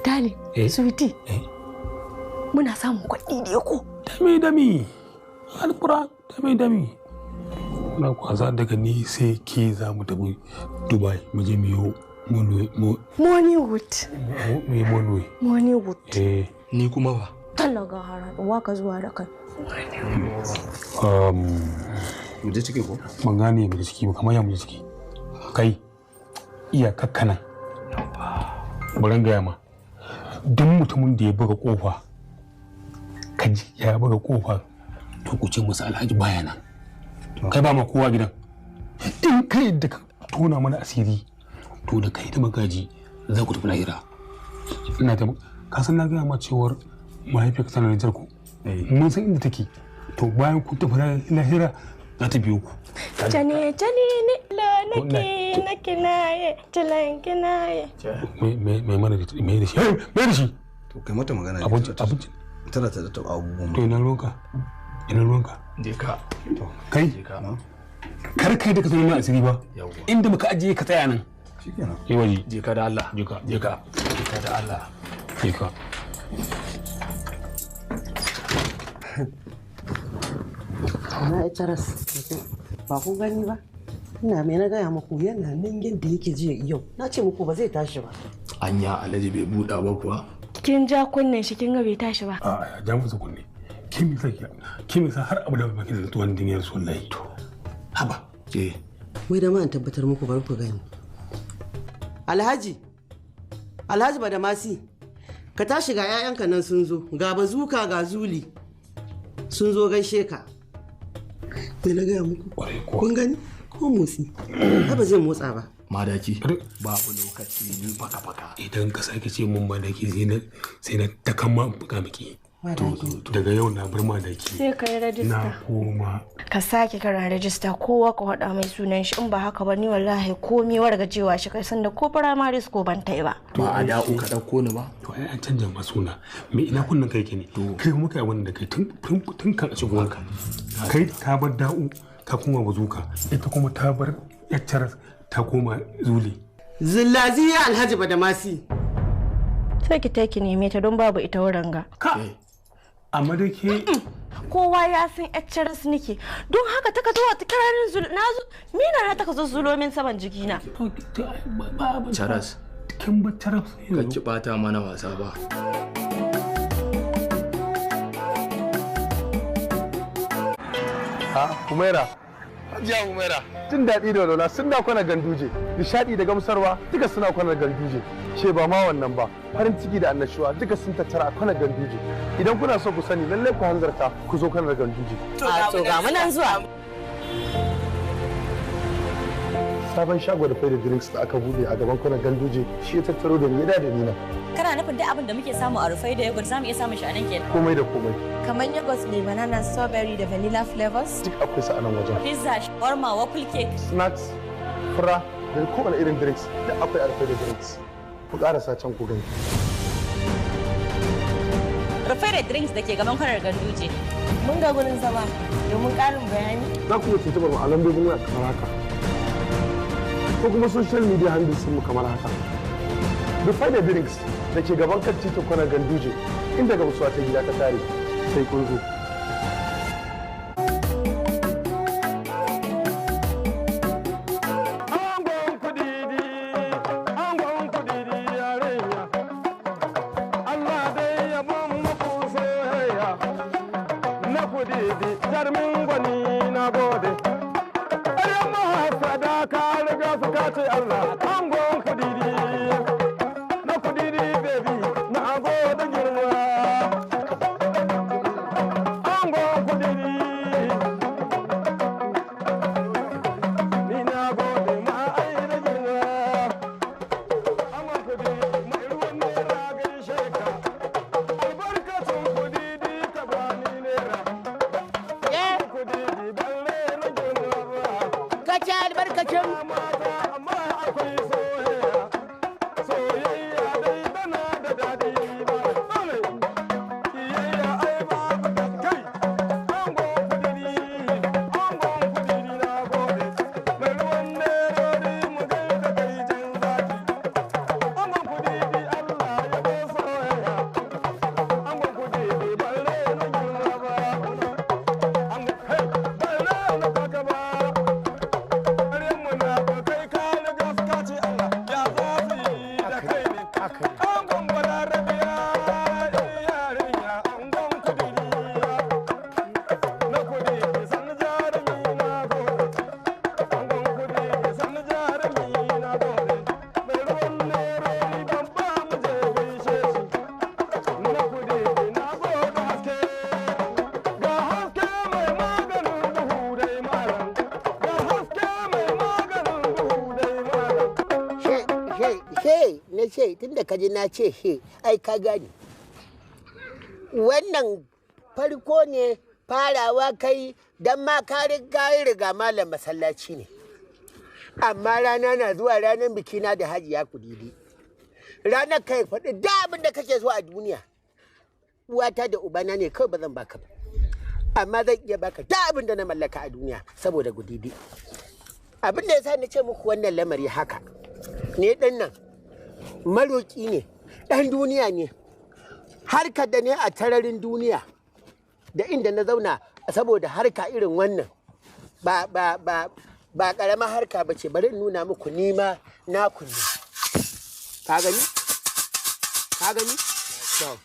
Speaker 7: Dali, sweetie. Muna samun kuɗi ne ko?
Speaker 3: Dami dami. Alƙura dami dami. Muna kwasa daga ni sai ke za mu tafi Dubai mu je mu yi
Speaker 7: Moneywood.
Speaker 3: Mu yi Moneywood.
Speaker 7: Moneywood.
Speaker 3: Eh.
Speaker 23: Ni kuma ba.
Speaker 7: Talaga haraɗuwa ka zuwa da kai.
Speaker 5: Mu je ciki ko?
Speaker 3: Ban gane mu je ciki ba, kamar ya mu je ciki. Kai, iya kakkana. Bari gaya ma. Duk mutumin da ya buga kofa, kaji ya buga kofa, to ku ce masa Alhaji baya nan. Kai ba ma kowa gidan. In kai da ka tona mana asiri, to da kai da magaji za ku tafi lahira. Ina ta ka san na gaya ma cewar mahaifiyarka tana Nijar ko? Mun san inda take. To bayan ku tafi lahira za ta biyo ku.
Speaker 7: Cane cane ne la nake nake naye talan kinaye.
Speaker 3: Me mana da me da shi? Me da shi?
Speaker 5: To kai mata magana.
Speaker 3: Abinci abinci.
Speaker 5: Tana ta taɓa abubuwan.
Speaker 3: To ina ruwanka? Ina ruwanka?
Speaker 23: Je ka.
Speaker 3: To kai. Kar kai da ka tona mana asiri ba. Inda muka ajiye ka tsaya nan.
Speaker 5: Shikenan.
Speaker 3: Yi waje.
Speaker 23: Je ka da Allah.
Speaker 3: Je ka.
Speaker 23: Je ka. Je ka da Allah.
Speaker 3: Je ka.
Speaker 11: Na yi caras ba ku gani ba, ina mai na gaya muku yana nan yadda yake jiya yau, na ce muku ba zai tashi ba.
Speaker 23: Anya Alhaji bai buɗa ba kuwa?
Speaker 7: Kin ja kunnen shi kin ga bai tashi ba.
Speaker 3: A ja masa kunne. Kin mi sa har abu da baki da tuwon duniyar su wallahi. To haba.
Speaker 23: Eh.
Speaker 11: Wai da ma an tabbatar muku, bari ku gani. Alhaji, Alhaji Badamasi, ka tashi ga 'ya'yanka nan sun zo, ga bazuka ga zuli sun zo gaishe ka. Me na gaya muku? Kun gani? Ko motsi? Ai ba zai motsa ba.
Speaker 23: Madaki, babu lokaci ni faka faka.
Speaker 3: Idan ka sake ce mun madaki sai na takan ma buga miki. Daga yau na bar madaki.
Speaker 7: Sai ka yi rajista.
Speaker 3: Na koma.
Speaker 7: Ka sake karan rajista, kowa ka faɗa mai sunan shi, in ba haka ba ni wallahi komi wargajewa shi kai sanda ko primary school ban tai ba.
Speaker 23: Ba a da'u ka ɗauko ni ba.
Speaker 3: To ai an canja ma suna. Me ina kunnen kai ke ne? Kai kuma kai abin da kai tun kan a shigo ka. Kai ta bar da'u ta koma bazuka, ita kuma ta bar yaccar ta koma zuli.
Speaker 11: Zillaziya Alhaji Badamasi.
Speaker 7: Sai ki ki neme ta don babu ita wurin ga.
Speaker 3: Ka amma da ke
Speaker 7: kowa ya san HRS nake, don haka taka zo ta kirarin zul na zo mina na taka zo zulo min saman jikina.
Speaker 23: Charas.
Speaker 3: Kin ba charas.
Speaker 23: Kan ki bata mana wasa ba.
Speaker 1: Ha, Humaira. Hajiya Humaira, jin daɗi da walwala sun da kwana ganduje, nishaɗi da gamsarwa duka suna kwana ganduje. Ce ba ma wannan ba, farin ciki da annashuwa duka sun tattara a kwana ganduje. Idan kuna so ku sani lallai ku hanzarta ku zo kwana ganduje.
Speaker 7: A to ga mu nan zuwa.
Speaker 1: Sabon shago da Faida Drinks da aka buɗe a gaban kwana ganduje shi ya tattaro da ni da ni nan.
Speaker 2: Kana nufin duk abin da muke samu a Rufai da yogurt zamu iya samun shi a nan kenan?
Speaker 1: Komai da komai.
Speaker 15: Kamar yogurt mai banana, strawberry da vanilla flavors.
Speaker 1: Duk akwai su a nan wajen.
Speaker 2: Pizza, shawarma, waffle cake.
Speaker 1: Snacks, fura da kowane irin drinks duk akwai a Rufai da Drinks. Ku karasa can ku gani.
Speaker 2: Rufai da Drinks da ke gaban kwanar Ganduje.
Speaker 15: Mun ga gurin zama domin ƙarin bayani.
Speaker 1: Za ku iya tuntuɓar mu a lambobin waya kamar haka. Ko kuma social media handles mu kamar haka. Rufai da Drinks da ke gaban kan titin kwanar Ganduje inda gamsuwa ta gida ta tare sai kun zo.
Speaker 6: Ni na gode ma ai da girma.
Speaker 11: Aka ce albarkacin she tunda ka ji na ce she, ai ka gane. Wannan farko ne, farawa kai don ma ka riga malam masallaci ne. Amma rana na zuwa, ranar bikina da Hajiya Kudidi, ranar kai faɗi da abin da kake so a duniya. Uwata da ubana ne kawai ba zan baka ba, amma zan iya baka da abin da na mallaka a duniya saboda Gudidi. Abin da yasa na ce muku wannan lamari haka ne, ɗin nan maroƙi ne, ɗan duniya ne, harkar da ne a tararin duniya da inda na zauna saboda harka irin wannan ba ba ba ba ƙaramar harka ba ce. Bari in nuna muku nima naku ne. Ka gani, ka gani. To.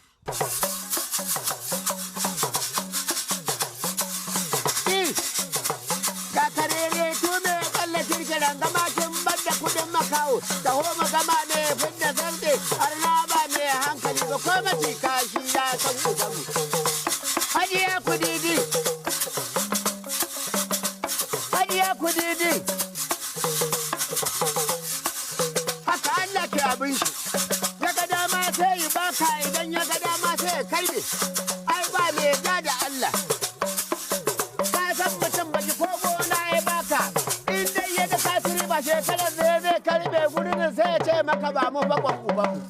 Speaker 11: Ka karere tume tsalle tirkiran gamakin banda kudin makawo taho magama ne fidda zarde har na ba mai hankali ba ko mace kashi ya san ubanmu. Hajiya Kudidi, Hajiya Kudidi, haka Allah ke abin shi. Ya ga dama sai yi baka, idan ya ga dama sai ya karbe. Ai ba mai ja da Allah. Ka san mutum baki ko gona ya baka, in dai ya ga kasiri ba shekarar zai zai karbe gurin, sai ya ce maka ba mu bakon ubanmu.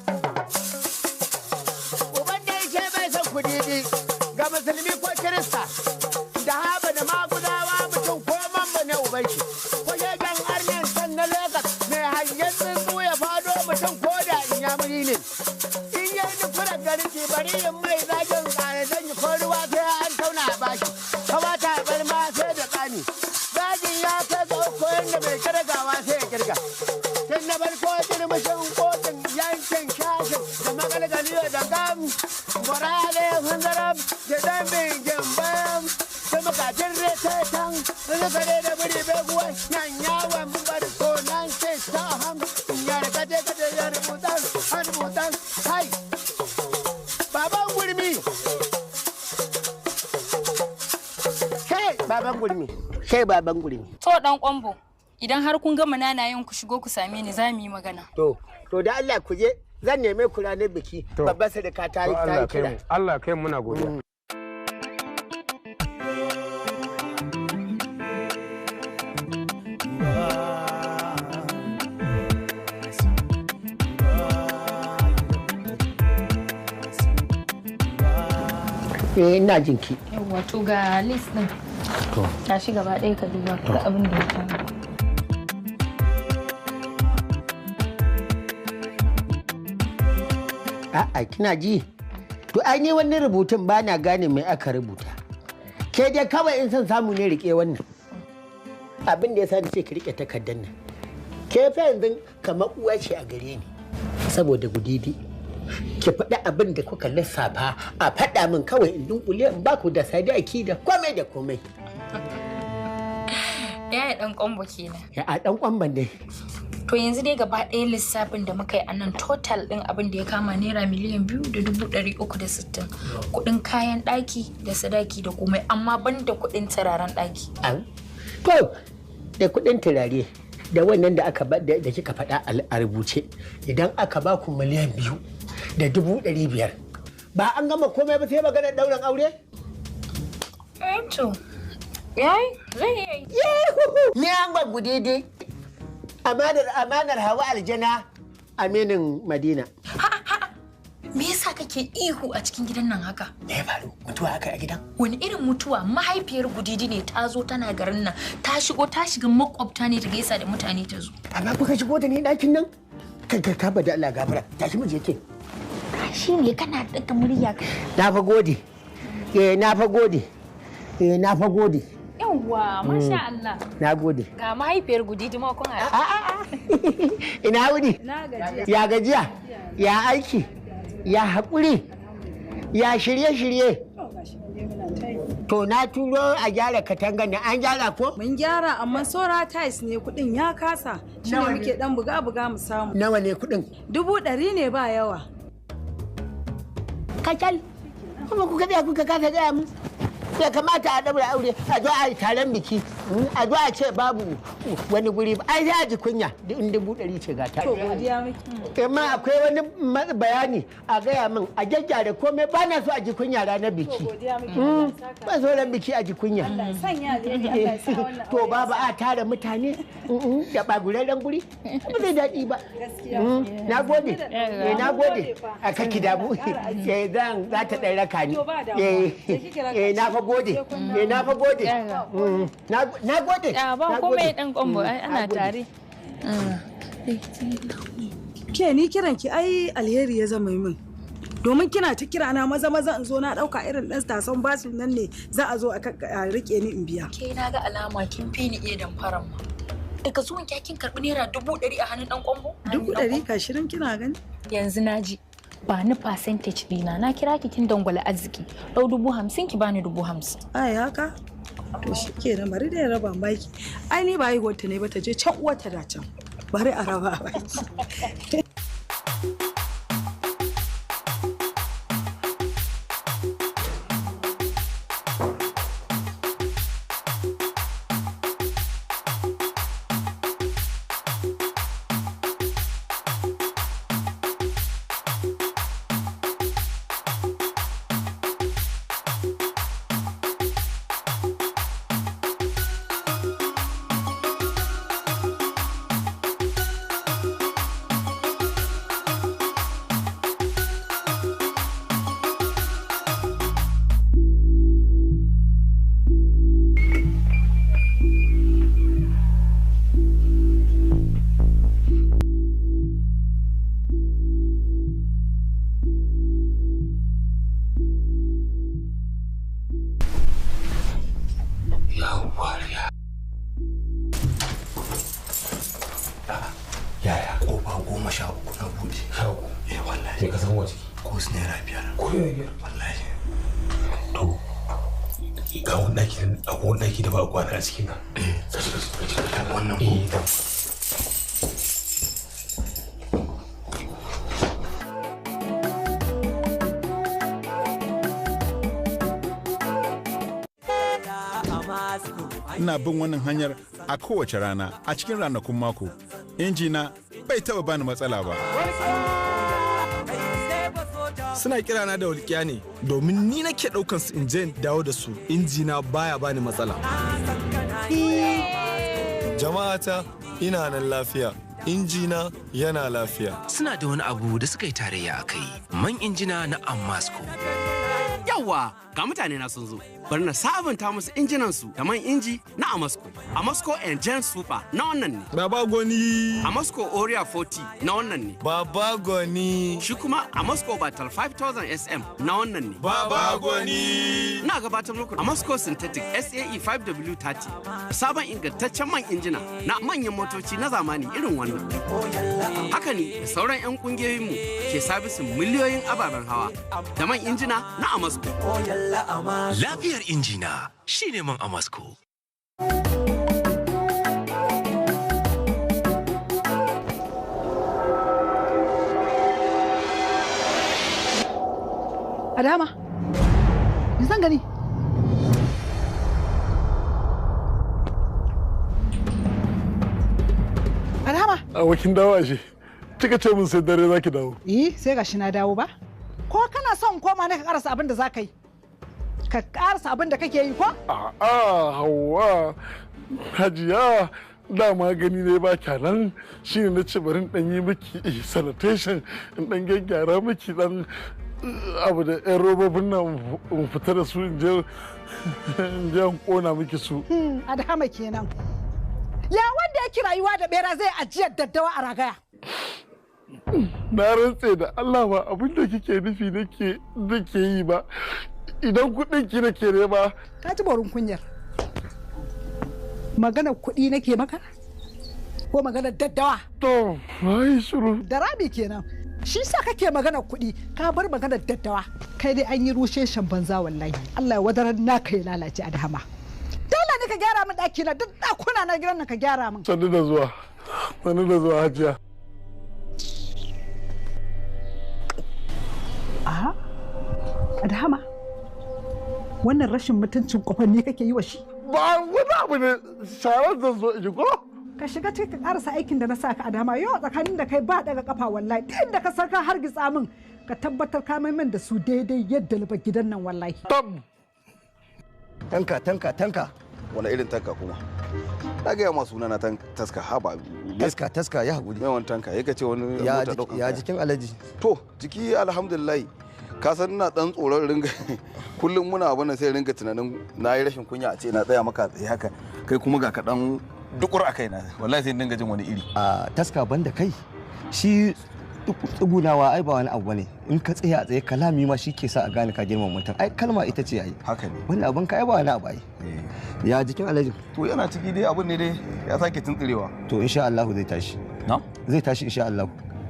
Speaker 11: Uban da ya ce bai son Kudidi ga musulmi ko kirista da haba da magudawa, mutum ko mamba ne uban shi. Ko shegen arnen san na Legas mai hangen tsuntsu ya fado, mutum ko da inyamuri ne. In yi nufuran garin ki bari in mai zagin tsare zan yi, ko ruwa sai an tauna a bashi. Kamata a bar ma sai da tsani. Zagin ya kai ga uku yadda mai kirgawa sai ya kirga. Tun na farko turmushin kotun yankin shashin da magalgali da gam. Gwarale hunzaram da dambin gimbayam. Sai makajin retetan rikare da biri beguwa nan yawon barko nan sai ta ham. Yar kaje kaje yar butan har butan hai. Baban Gurmi. Kai baban Gurmi. Kai baban Gurmi.
Speaker 4: To dan kwambo, idan har kun gama nanayen ku shigo ku same ni, za mu yi magana.
Speaker 11: To da Allah ku je, zan neme ku ranar biki. Babban sadaka ta yi ta yi kira.
Speaker 1: Allah kai muna godiya.
Speaker 11: Eh, ina jinki.
Speaker 4: Yawwa, to ga list din.
Speaker 11: To.
Speaker 4: Tashi gaba ɗaya ka duba ka ga abin da ya kama.
Speaker 11: A'a, kina ji? To ai ni wannan rubutun ba na gane mai aka rubuta. Ke dai kawai in son samu ne rike wannan. Abin da ya sa ce ki rike takardar nan. Ke fa yanzu kamar uwa ce a gare ni. Saboda Gudidi. Ki faɗi abin da kuka lissafa a faɗa min kawai in dunkule in baku da sadaki da komai da komai.
Speaker 4: Yaya dan kwambo kenan.
Speaker 11: Ya a dan kwamban dai.
Speaker 4: To yanzu dai gaba ɗaya lissafin da muka yi a nan, total ɗin abin da ya kama ₦2,360,000. Kuɗin kayan ɗaki da sadaki da komai, amma ban da kuɗin turaren ɗaki.
Speaker 11: Au. To da kuɗin turare da wannan da aka ba da kika faɗa a rubuce, idan aka ba ku 2,500,000, ba an gama komai ba sai maganar ɗaurin aure?
Speaker 4: Eh to, yayi, zai iya yi.
Speaker 11: Yehuhu!
Speaker 6: Ni an gwaggu daidai. Amanar Hawa Aljana aminin Madina.
Speaker 4: Me yasa kake ihu a cikin gidan nan haka?
Speaker 6: Me ya faru? Mutuwa aka a gidan?
Speaker 4: Wani irin mutuwa? Mahaifiyar Gudidi ne ta zo tana garin nan. Ta shigo ta shiga makwabta ne ta gaisa da mutane ta zo.
Speaker 6: Amma kuka shigo da ni ɗakin nan? Ka bada Allah gafara. Tashi mu je ke.
Speaker 4: Shi ne kana daga murya.
Speaker 6: Na fa gode. Eh na fa gode. Eh na fa gode.
Speaker 4: Yawwa, masha Allah.
Speaker 6: Na gode.
Speaker 4: Ga mahaifiyar Gudidi ma kun haɗu.
Speaker 6: Ina wuni?
Speaker 4: Na gajiya.
Speaker 6: Ya gajiya? Ya aiki? Ya haƙuri? Ya shirye-shirye? To na turo a gyara katangar ne an gyara ko?
Speaker 8: Mun gyara amma saura tiles ne kuɗin ya kasa. Shi ne muke dan buga-buga mu samu.
Speaker 6: Nawa ne kuɗin?
Speaker 8: 100,000 ne ba yawa.
Speaker 6: Kacal. Kuma kuka tsaya kuka kasa gaya mu. Bai kamata a ɗaura aure a zo a yi taron biki a zo a ce babu wani guri ba ai sai a ji kunya in 100,000 ce ga ta.
Speaker 8: To godiya muke.
Speaker 6: Amma akwai wani bayani a gaya min a gyaggyara komai ba na so a ji kunya ranar biki.
Speaker 8: Godiya muke.
Speaker 6: Ba so ran biki a ji kunya.
Speaker 8: Allah ya sanya alheri, Allah ya sa wannan
Speaker 6: To babu a tara mutane da baguraren guri ba zai daɗi ba.
Speaker 8: Gaskiya.
Speaker 6: Na gode. Na gode. A kaki damu. Zan za ta ɗan raka ni. Na fa gode. Na fa gode. Na gode.
Speaker 4: Ba komai dan kwambo ai ana tare.
Speaker 8: Ke ni kiran ki ai alheri ya zama min. Domin kina ta kira na maza maza in zo na dauka irin dan tason basu nan ne za a zo a rike ni in biya.
Speaker 4: Ke na ga alama kin fi ni iya damfaran ma. Daga zuwan ki kin karbi naira 100,000 a hannun dan kwambo?
Speaker 8: 100,000 ka shirin kina gani?
Speaker 4: Yanzu na ji. Ba ni percentage dina na kira ki kin dangwala arziki. Dau 50,000 ki bani 50,000.
Speaker 8: Ai haka? To shi ke nan bari da ya raba baki. Ai ni ba haihuwarta ne ba ta je can uwarta da can. Bari a raba baki.
Speaker 9: Yaya? Kofa 13 na buɗe.
Speaker 3: 13?
Speaker 9: Eh wallahi.
Speaker 3: Me ka san wace?
Speaker 9: Ko su naira 5.
Speaker 3: Ko naira 5?
Speaker 9: Wallahi.
Speaker 3: To ga wani ɗaki akwai wani ɗaki da ba a kwana a cikin nan. Eh. Ka shiga ka shiga.
Speaker 9: Wannan ko?
Speaker 3: Eh da.
Speaker 10: Ina bin wannan hanyar a kowace rana a cikin ranakun mako. Injina bai taba bani matsala ba.
Speaker 1: Suna kirana da walƙiya ne domin ni nake ɗaukan su in je in dawo da su injina baya bani matsala.
Speaker 24: Jama'ata ina nan lafiya, injina yana lafiya.
Speaker 25: Suna da wani abu da suka yi tarayya a kai, man injina na Amasco.
Speaker 13: Yawwa, ga mutane na sun zo. Bari na sabunta musu injinan su da man inji na Amasco. Amasco Engine Super na wannan ne.
Speaker 24: Baba Goni.
Speaker 13: Amasco Oria 40 na wannan ne.
Speaker 24: Baba Goni.
Speaker 13: Shi kuma Amasco Battle 5000 SM na wannan ne.
Speaker 24: Baba Goni.
Speaker 13: Ina gabatar muku Amasco Synthetic SAE 5W30. Sabon ingantaccen man injina na manyan motoci na zamani irin wannan. Haka ne da sauran 'yan kungiyoyinmu ke sabisin miliyoyin ababen hawa da man injina na Amasco.
Speaker 25: Lafiyar injina shine man Amasco.
Speaker 26: Adama, me zan gani? Adama.
Speaker 1: Abokin dawo ashe. Kika ce mun sai dare zaki dawo.
Speaker 26: Eh, sai gashi na dawo ba. Ko kana son koma ne ka karasa abin da za ka yi? Ka karasa abin da kake yi ko?
Speaker 1: A'a, Hauwa. Hajiya, dama gani ne ba kyanan shine na ce bari in dan yi miki sanitation, in dan gyaggyara miki dan abu da yan robobin nan in fita da su in je in kona miki su.
Speaker 26: Adhama kenan. Ya wanda yake rayuwa da bera zai ajiyar daddawa a ragaya.
Speaker 1: Na rantse da Allah ba abin da kike nufi nake yi ba. Idan kuɗin ki nake nema.
Speaker 26: Ka ji borin kunyar. Maganar kuɗi nake maka? Ko maganar daddawa?
Speaker 1: To, ai shiru.
Speaker 26: Da rami kenan. Shi sa kake maganar kuɗi, ka bar maganar daddawa. Kai dai an yi rushe shan banza wallahi. Allah ya wadarar naka ya lalace Adhama. Dole ne ka gyara min ɗaki na, duk ɗakuna na gidan nan ka gyara min.
Speaker 1: Sannu da zuwa. Sannu da zuwa Hajiya.
Speaker 26: Aha. Adhama. Wannan rashin mutuncin kofar ne kake yi wa shi?
Speaker 1: Ba wani abu ne, sharar zan zo in yi ko?
Speaker 26: Ka shiga cikin ka karasa aikin da na sa ka Adhama, yau tsakanin da kai ba daga kafa wallahi. Duk inda ka san ka hargitsa min, ka tabbatar ka mai min da su daidai yadda na bar gidan nan wallahi.
Speaker 5: Tanka, tanka, tanka. Wani irin tanka kuma? Na gaya ma suna na taska, haba.
Speaker 12: Taska, taska, ya haƙuri.
Speaker 5: Mai wani tanka, ya ce wani mota ɗaukan
Speaker 12: Ya
Speaker 5: kaya.
Speaker 12: jikin Alhaji?
Speaker 5: To, jiki alhamdulillah. Ka san ina dan tsoron ringa kullum muna abin nan sai ringa tunanin na yi rashin kunya a ce na tsaya maka tsaye haka, kai kuma ga kaɗan dukur a kaina, wallahi sai in dinga jin wani iri.
Speaker 12: A taska banda kai, shi tsugunawa ai ba wani abu bane. In ka tsaya a tsaye kalami ma shi ke sa a gane ka girmama mutum. Ai kalma ita ce ai.
Speaker 5: Haka ne.
Speaker 12: Wannan abin ka ai ba wani abu ai. Ya jikin Alhaji?
Speaker 5: To yana ciki dai, abin ne dai ya sake tuntsirewa.
Speaker 12: To insha Allah zai tashi.
Speaker 5: Na?
Speaker 12: Zai tashi insha Allah.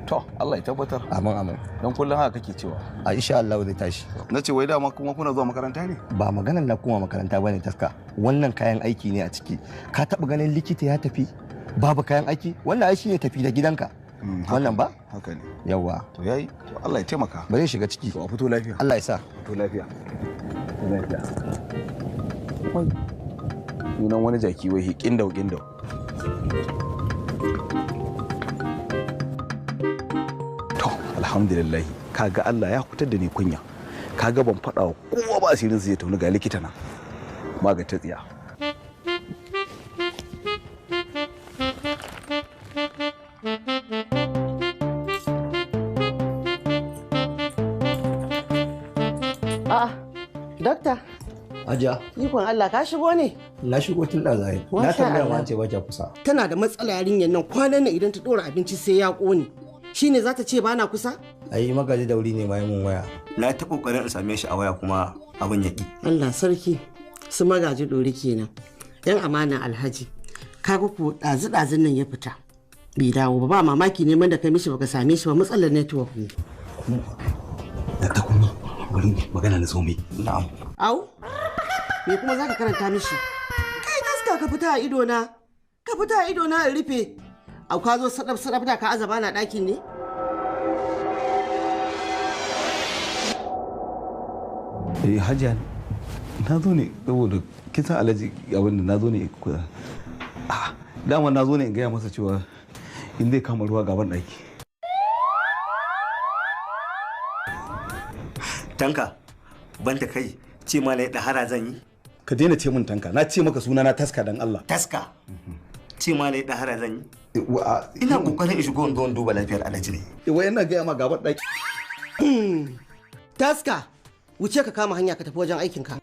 Speaker 5: To Allah ya tabbatar.
Speaker 12: Amin amin.
Speaker 5: Dan kullum haka kake cewa.
Speaker 12: A insha Allah zai tashi.
Speaker 5: Na ce wai dama kuma kuna zuwa makaranta ne?
Speaker 12: Ba maganar na koma makaranta bane taska. Wannan kayan aiki ne a ciki. Ka taba ganin likita ya tafi babu kayan aiki? Wannan ai shine tafi da gidanka. Wannan ba?
Speaker 5: Haka ne.
Speaker 12: Yawwa.
Speaker 5: To yayi, to Allah ya taimaka.
Speaker 12: Bari in shiga ciki.
Speaker 5: To a fito lafiya.
Speaker 12: Allah ya sa.
Speaker 5: Fito lafiya. Fito lafiya. Sunan wani jaki wai kindau kindau. To alhamdulillah, kaga Allah ya fitar da ni kunya. Kaga ban faɗa wa kowa ba asirin su zai tauni, ga likita na. Maga ta tsiya.
Speaker 11: A'a, dakta,
Speaker 12: Hajiya,
Speaker 11: ikon Allah ka shigo ne?
Speaker 12: na shigo tun ɗazaye. Na
Speaker 11: Masha
Speaker 12: tambaya ma
Speaker 11: Allah.
Speaker 12: an ce ba kya kusa.
Speaker 11: Tana da matsala yarinyar nan, kwanan nan idan ta ɗora abinci sai ya ƙone. Shi ne za ta ce bana kusa?
Speaker 12: Ai magaji dauri ne ma yi mun waya. Na ta kokarin in same shi a waya kuma abin ya ki.
Speaker 11: Allah sarki, su magaji ɗori kenan. Yan amana Alhaji, kaga ko ɗazu-ɗazun nan ya fita. Bai dawo ba, ba mamaki neman da kai mishi baka same shi ba, matsalar network ne.
Speaker 5: Bari magana na so mai.
Speaker 12: Na'am.
Speaker 11: Au, me kuma za ka karanta mishi? Kai taska ka fita a idona, ka fita a idona in rufe. Au ka zo sadaf sadaf da ka azaba na ɗakin ne?
Speaker 5: Eh Hajiya, na zo ne saboda kin san Alhaji abin da na zo ne ku. Ah, dama na zo ne in gaya masa cewa in zai kama ruwa gaban ɗaki.
Speaker 12: Tanka, banda kai, ce ma na yi ɗahara zan yi.
Speaker 5: Ka daina ce min tanka, na ce maka suna na taska dan Allah.
Speaker 12: Taska, ce ma na yi ɗahara zan yi. Ina kokarin in shigo in zo in duba lafiyar Alhaji ne.
Speaker 5: Wai ina gaya ma gaban ɗaki.
Speaker 11: Taska, wuce ka kama hanya ka tafi wajen aikinka.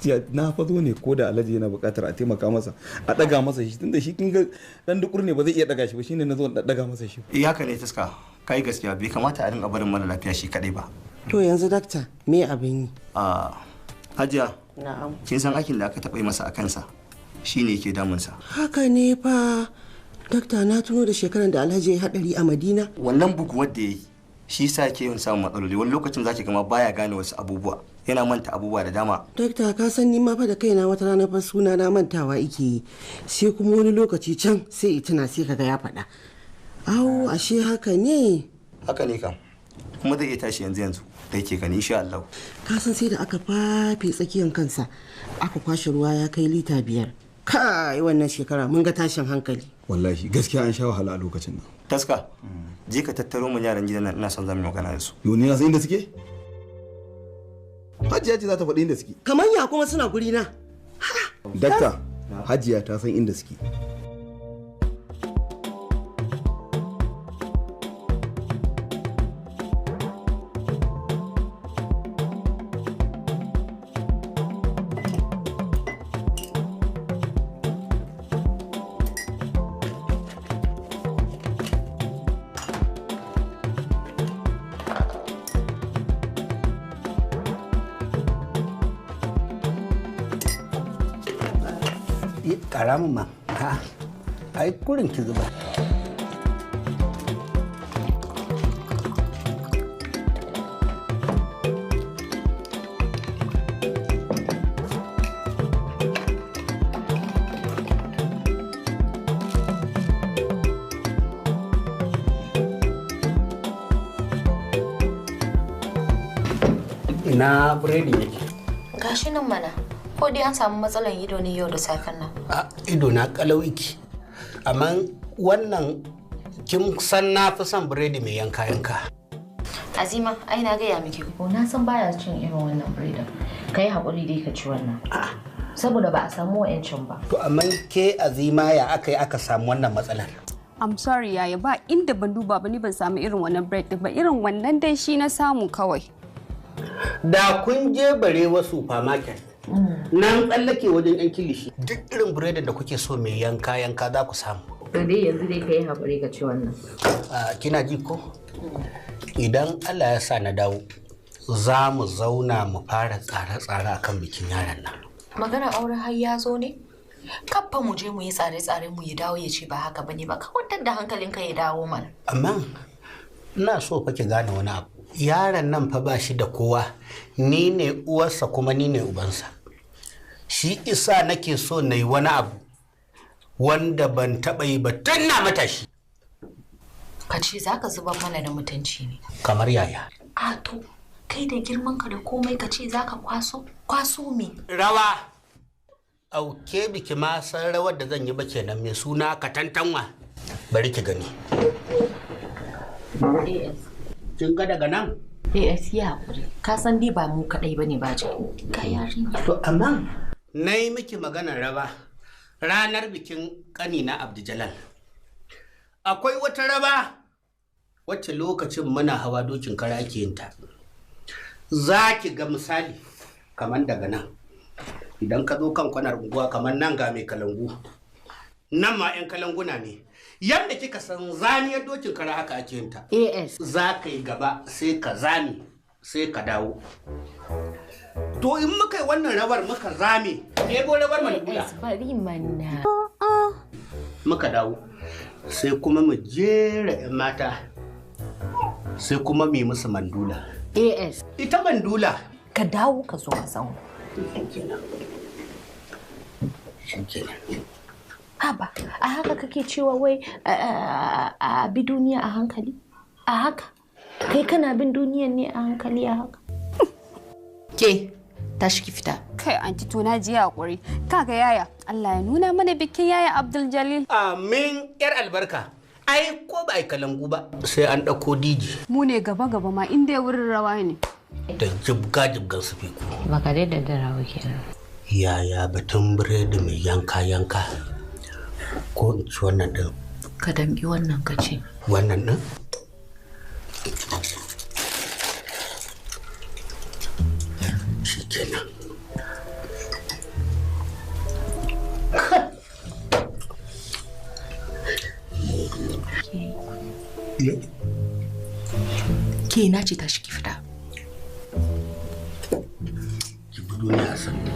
Speaker 5: Jiya na fa zo ne ko da Alhaji yana buƙatar a taimaka masa a ɗaga masa shi, tunda shi kin ga dan dukur ne ba zai iya ɗaga shi ba, shine na zo in ɗaga masa shi.
Speaker 12: Eh haka ne taska, kai gaskiya bai kamata a rinka barin mara lafiya shi kaɗai ba.
Speaker 11: To yanzu dakta, me abin yi?
Speaker 12: Ah, Hajiya,
Speaker 11: Na'am.
Speaker 12: kin san aikin da aka taɓa yi masa a kansa shine yake damunsa.
Speaker 11: Haka ne fa, dakta na tuno da shekaran da Alhaji ya haɗari a Madina.
Speaker 12: Wannan buguwar da ya yi shi yasa yake yawan samun matsaloli, wani lokacin zaki gama baya gane wasu abubuwa, yana manta abubuwa da dama.
Speaker 11: Dakta ka san ni ma fa da kaina wata rana fa suna na mantawa ike yi. Sai kuma wani lokaci can sai i tuna sai kaga ya faɗa. Au ashe haka ne.
Speaker 12: Haka ne kam. Kuma zai iya tashi yanzu yanzu da yake gani insha Allah.
Speaker 11: Ka san sai da aka fafe tsakiyan kansa aka kwashe ruwa ya kai lita 5. Kai wannan shekara mun ga tashin hankali.
Speaker 5: Wallahi gaskiya an sha wahala a lokacin nan.
Speaker 12: Taska, je ka tattaro mun yaran gidan nan, ina son zamu yi magana da su.
Speaker 5: Yo ni na san inda suke? Hajiya ce za ta faɗi inda suke.
Speaker 11: Kamar ya kuma suna guri na.
Speaker 5: Dakta, Hajiya ta san inda suke.
Speaker 6: Karamin ma, ha, ai kurin ki zuba. Ina biredi yake?
Speaker 4: Gashi nan mana. Ko dai an samu matsalan ido ne yau da safen nan.
Speaker 6: A ido na kalau iki. Amma wannan kin san na fi son biredi mai yanka yanka.
Speaker 4: Azima, ai na gaya miki ko na san baya cin irin wannan biredin. Kai hakuri dai ka ci wannan. Saboda ba a samu wa'ancan ba.
Speaker 6: To amma ke Azima ya aka yi aka samu wannan matsalar?
Speaker 15: I'm sorry yaya, ba inda ban duba ba ni ban samu irin wannan bread din ba, irin wannan dai shi na samu kawai.
Speaker 6: Da kun je Barewa supermarket nan tsallake wajen yan kilishi duk irin biredin da kuke so mai yanka yanka za ku samu.
Speaker 4: To dai yanzu dai kai hakuri ka ci wannan.
Speaker 6: Kina ji ko? Idan Allah ya sa na dawo za mu zauna mu fara tsare-tsare akan bikin yaran nan.
Speaker 4: Magana auren har ya zo ne? Kaffa mu je mu yi tsare-tsare mu ya dawo ya ce ba haka bane ba, ka kwantar da hankalinka ya dawo mana.
Speaker 6: Amma ina so fa ki gane wani abu. Yaron nan fa ba shi da kowa, ni ne uwarsa kuma ni ne ubansa. Shi isa nake so na yi wani abu wanda ban taɓa yi ba tun na matashi.
Speaker 4: Ka ce za ka zubar mana da mutunci ne.
Speaker 6: Kamar yaya?
Speaker 4: A to, kai da girman ka da komai ka ce za ka kwaso? Kwaso me?
Speaker 6: Rawa! Auke biki ma san rawar da zan yi ba kenan mai suna katantanwa. Bari ki gani. Kin ga daga nan?
Speaker 4: AS ya hakuri. Ka san dai ba mu kaɗai bane ba ce. Ka yarinya.
Speaker 6: To amma na yi miki maganar raba ranar bikin ƙanina Abdul. Akwai wata raba wacce lokacin muna hawa dokin kara ake yin ta. Za ki ga misali kamar daga nan. Idan ka zo kan kwanar unguwa kamar nan ga mai kalangu. Nan ma 'yan kalanguna ne. Yadda kika san zamiyar dokin kara haka ake yin ta.
Speaker 4: AS.
Speaker 6: Za ka yi gaba sai ka zame sai ka dawo. To in muka yi wannan rawar muka zame, ɗebo rawar mandula.
Speaker 4: AS bari mana.
Speaker 6: Muka dawo. Sai kuma mu jera 'yan mata. Sai kuma mu yi musu mandula.
Speaker 4: AS.
Speaker 6: Ita mandula.
Speaker 4: Ka dawo ka zo ka zauna.
Speaker 6: Shikenan. Shikenan.
Speaker 4: Haba, a haka kake cewa wai a bi duniya a hankali? A haka? Kai kana bin duniyan ne a hankali a haka? Ke, tashi ki fita.
Speaker 15: Kai anti to na ji hakuri. Kaga yaya, Allah ya nuna mana bikin yaya Abdul Jalil.
Speaker 6: Amin yar albarka. Ai ko ba ai kalangu ba sai an ɗauko DJ.
Speaker 15: Mu ne gaba gaba ma in dai wurin rawa ne.
Speaker 6: Da jibga jibgan su fiku.
Speaker 4: Baka dai da rawa kenan.
Speaker 6: Yaya batun biredi mai yanka yanka? Ko in ci wannan ɗin?
Speaker 4: Ka damƙi wannan ka ce.
Speaker 6: Wannan ɗin? Shi kenan.
Speaker 4: Ke na ce tashi ki fita.
Speaker 6: Ki bi duniya sannu.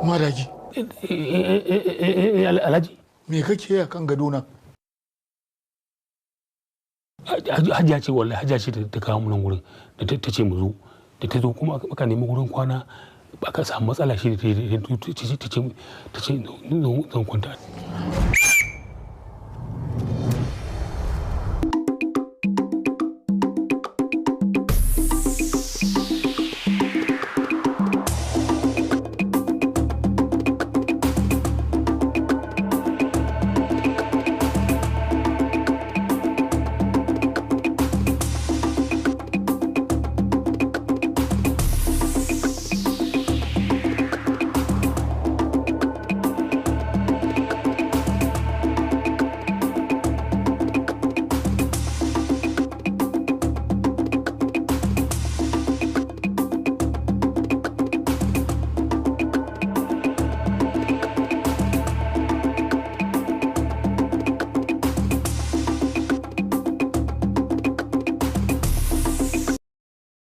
Speaker 24: Madaki,
Speaker 3: Alhaji.
Speaker 16: Me kake yi akan gadona?
Speaker 3: Hajiya ce wallahi, hajiya ce ta kawo mu nan gurin da ta ce mu zo, da ta zo kuma aka nemi gurin kwana aka samu matsala, shi da ta ce zan kwanta.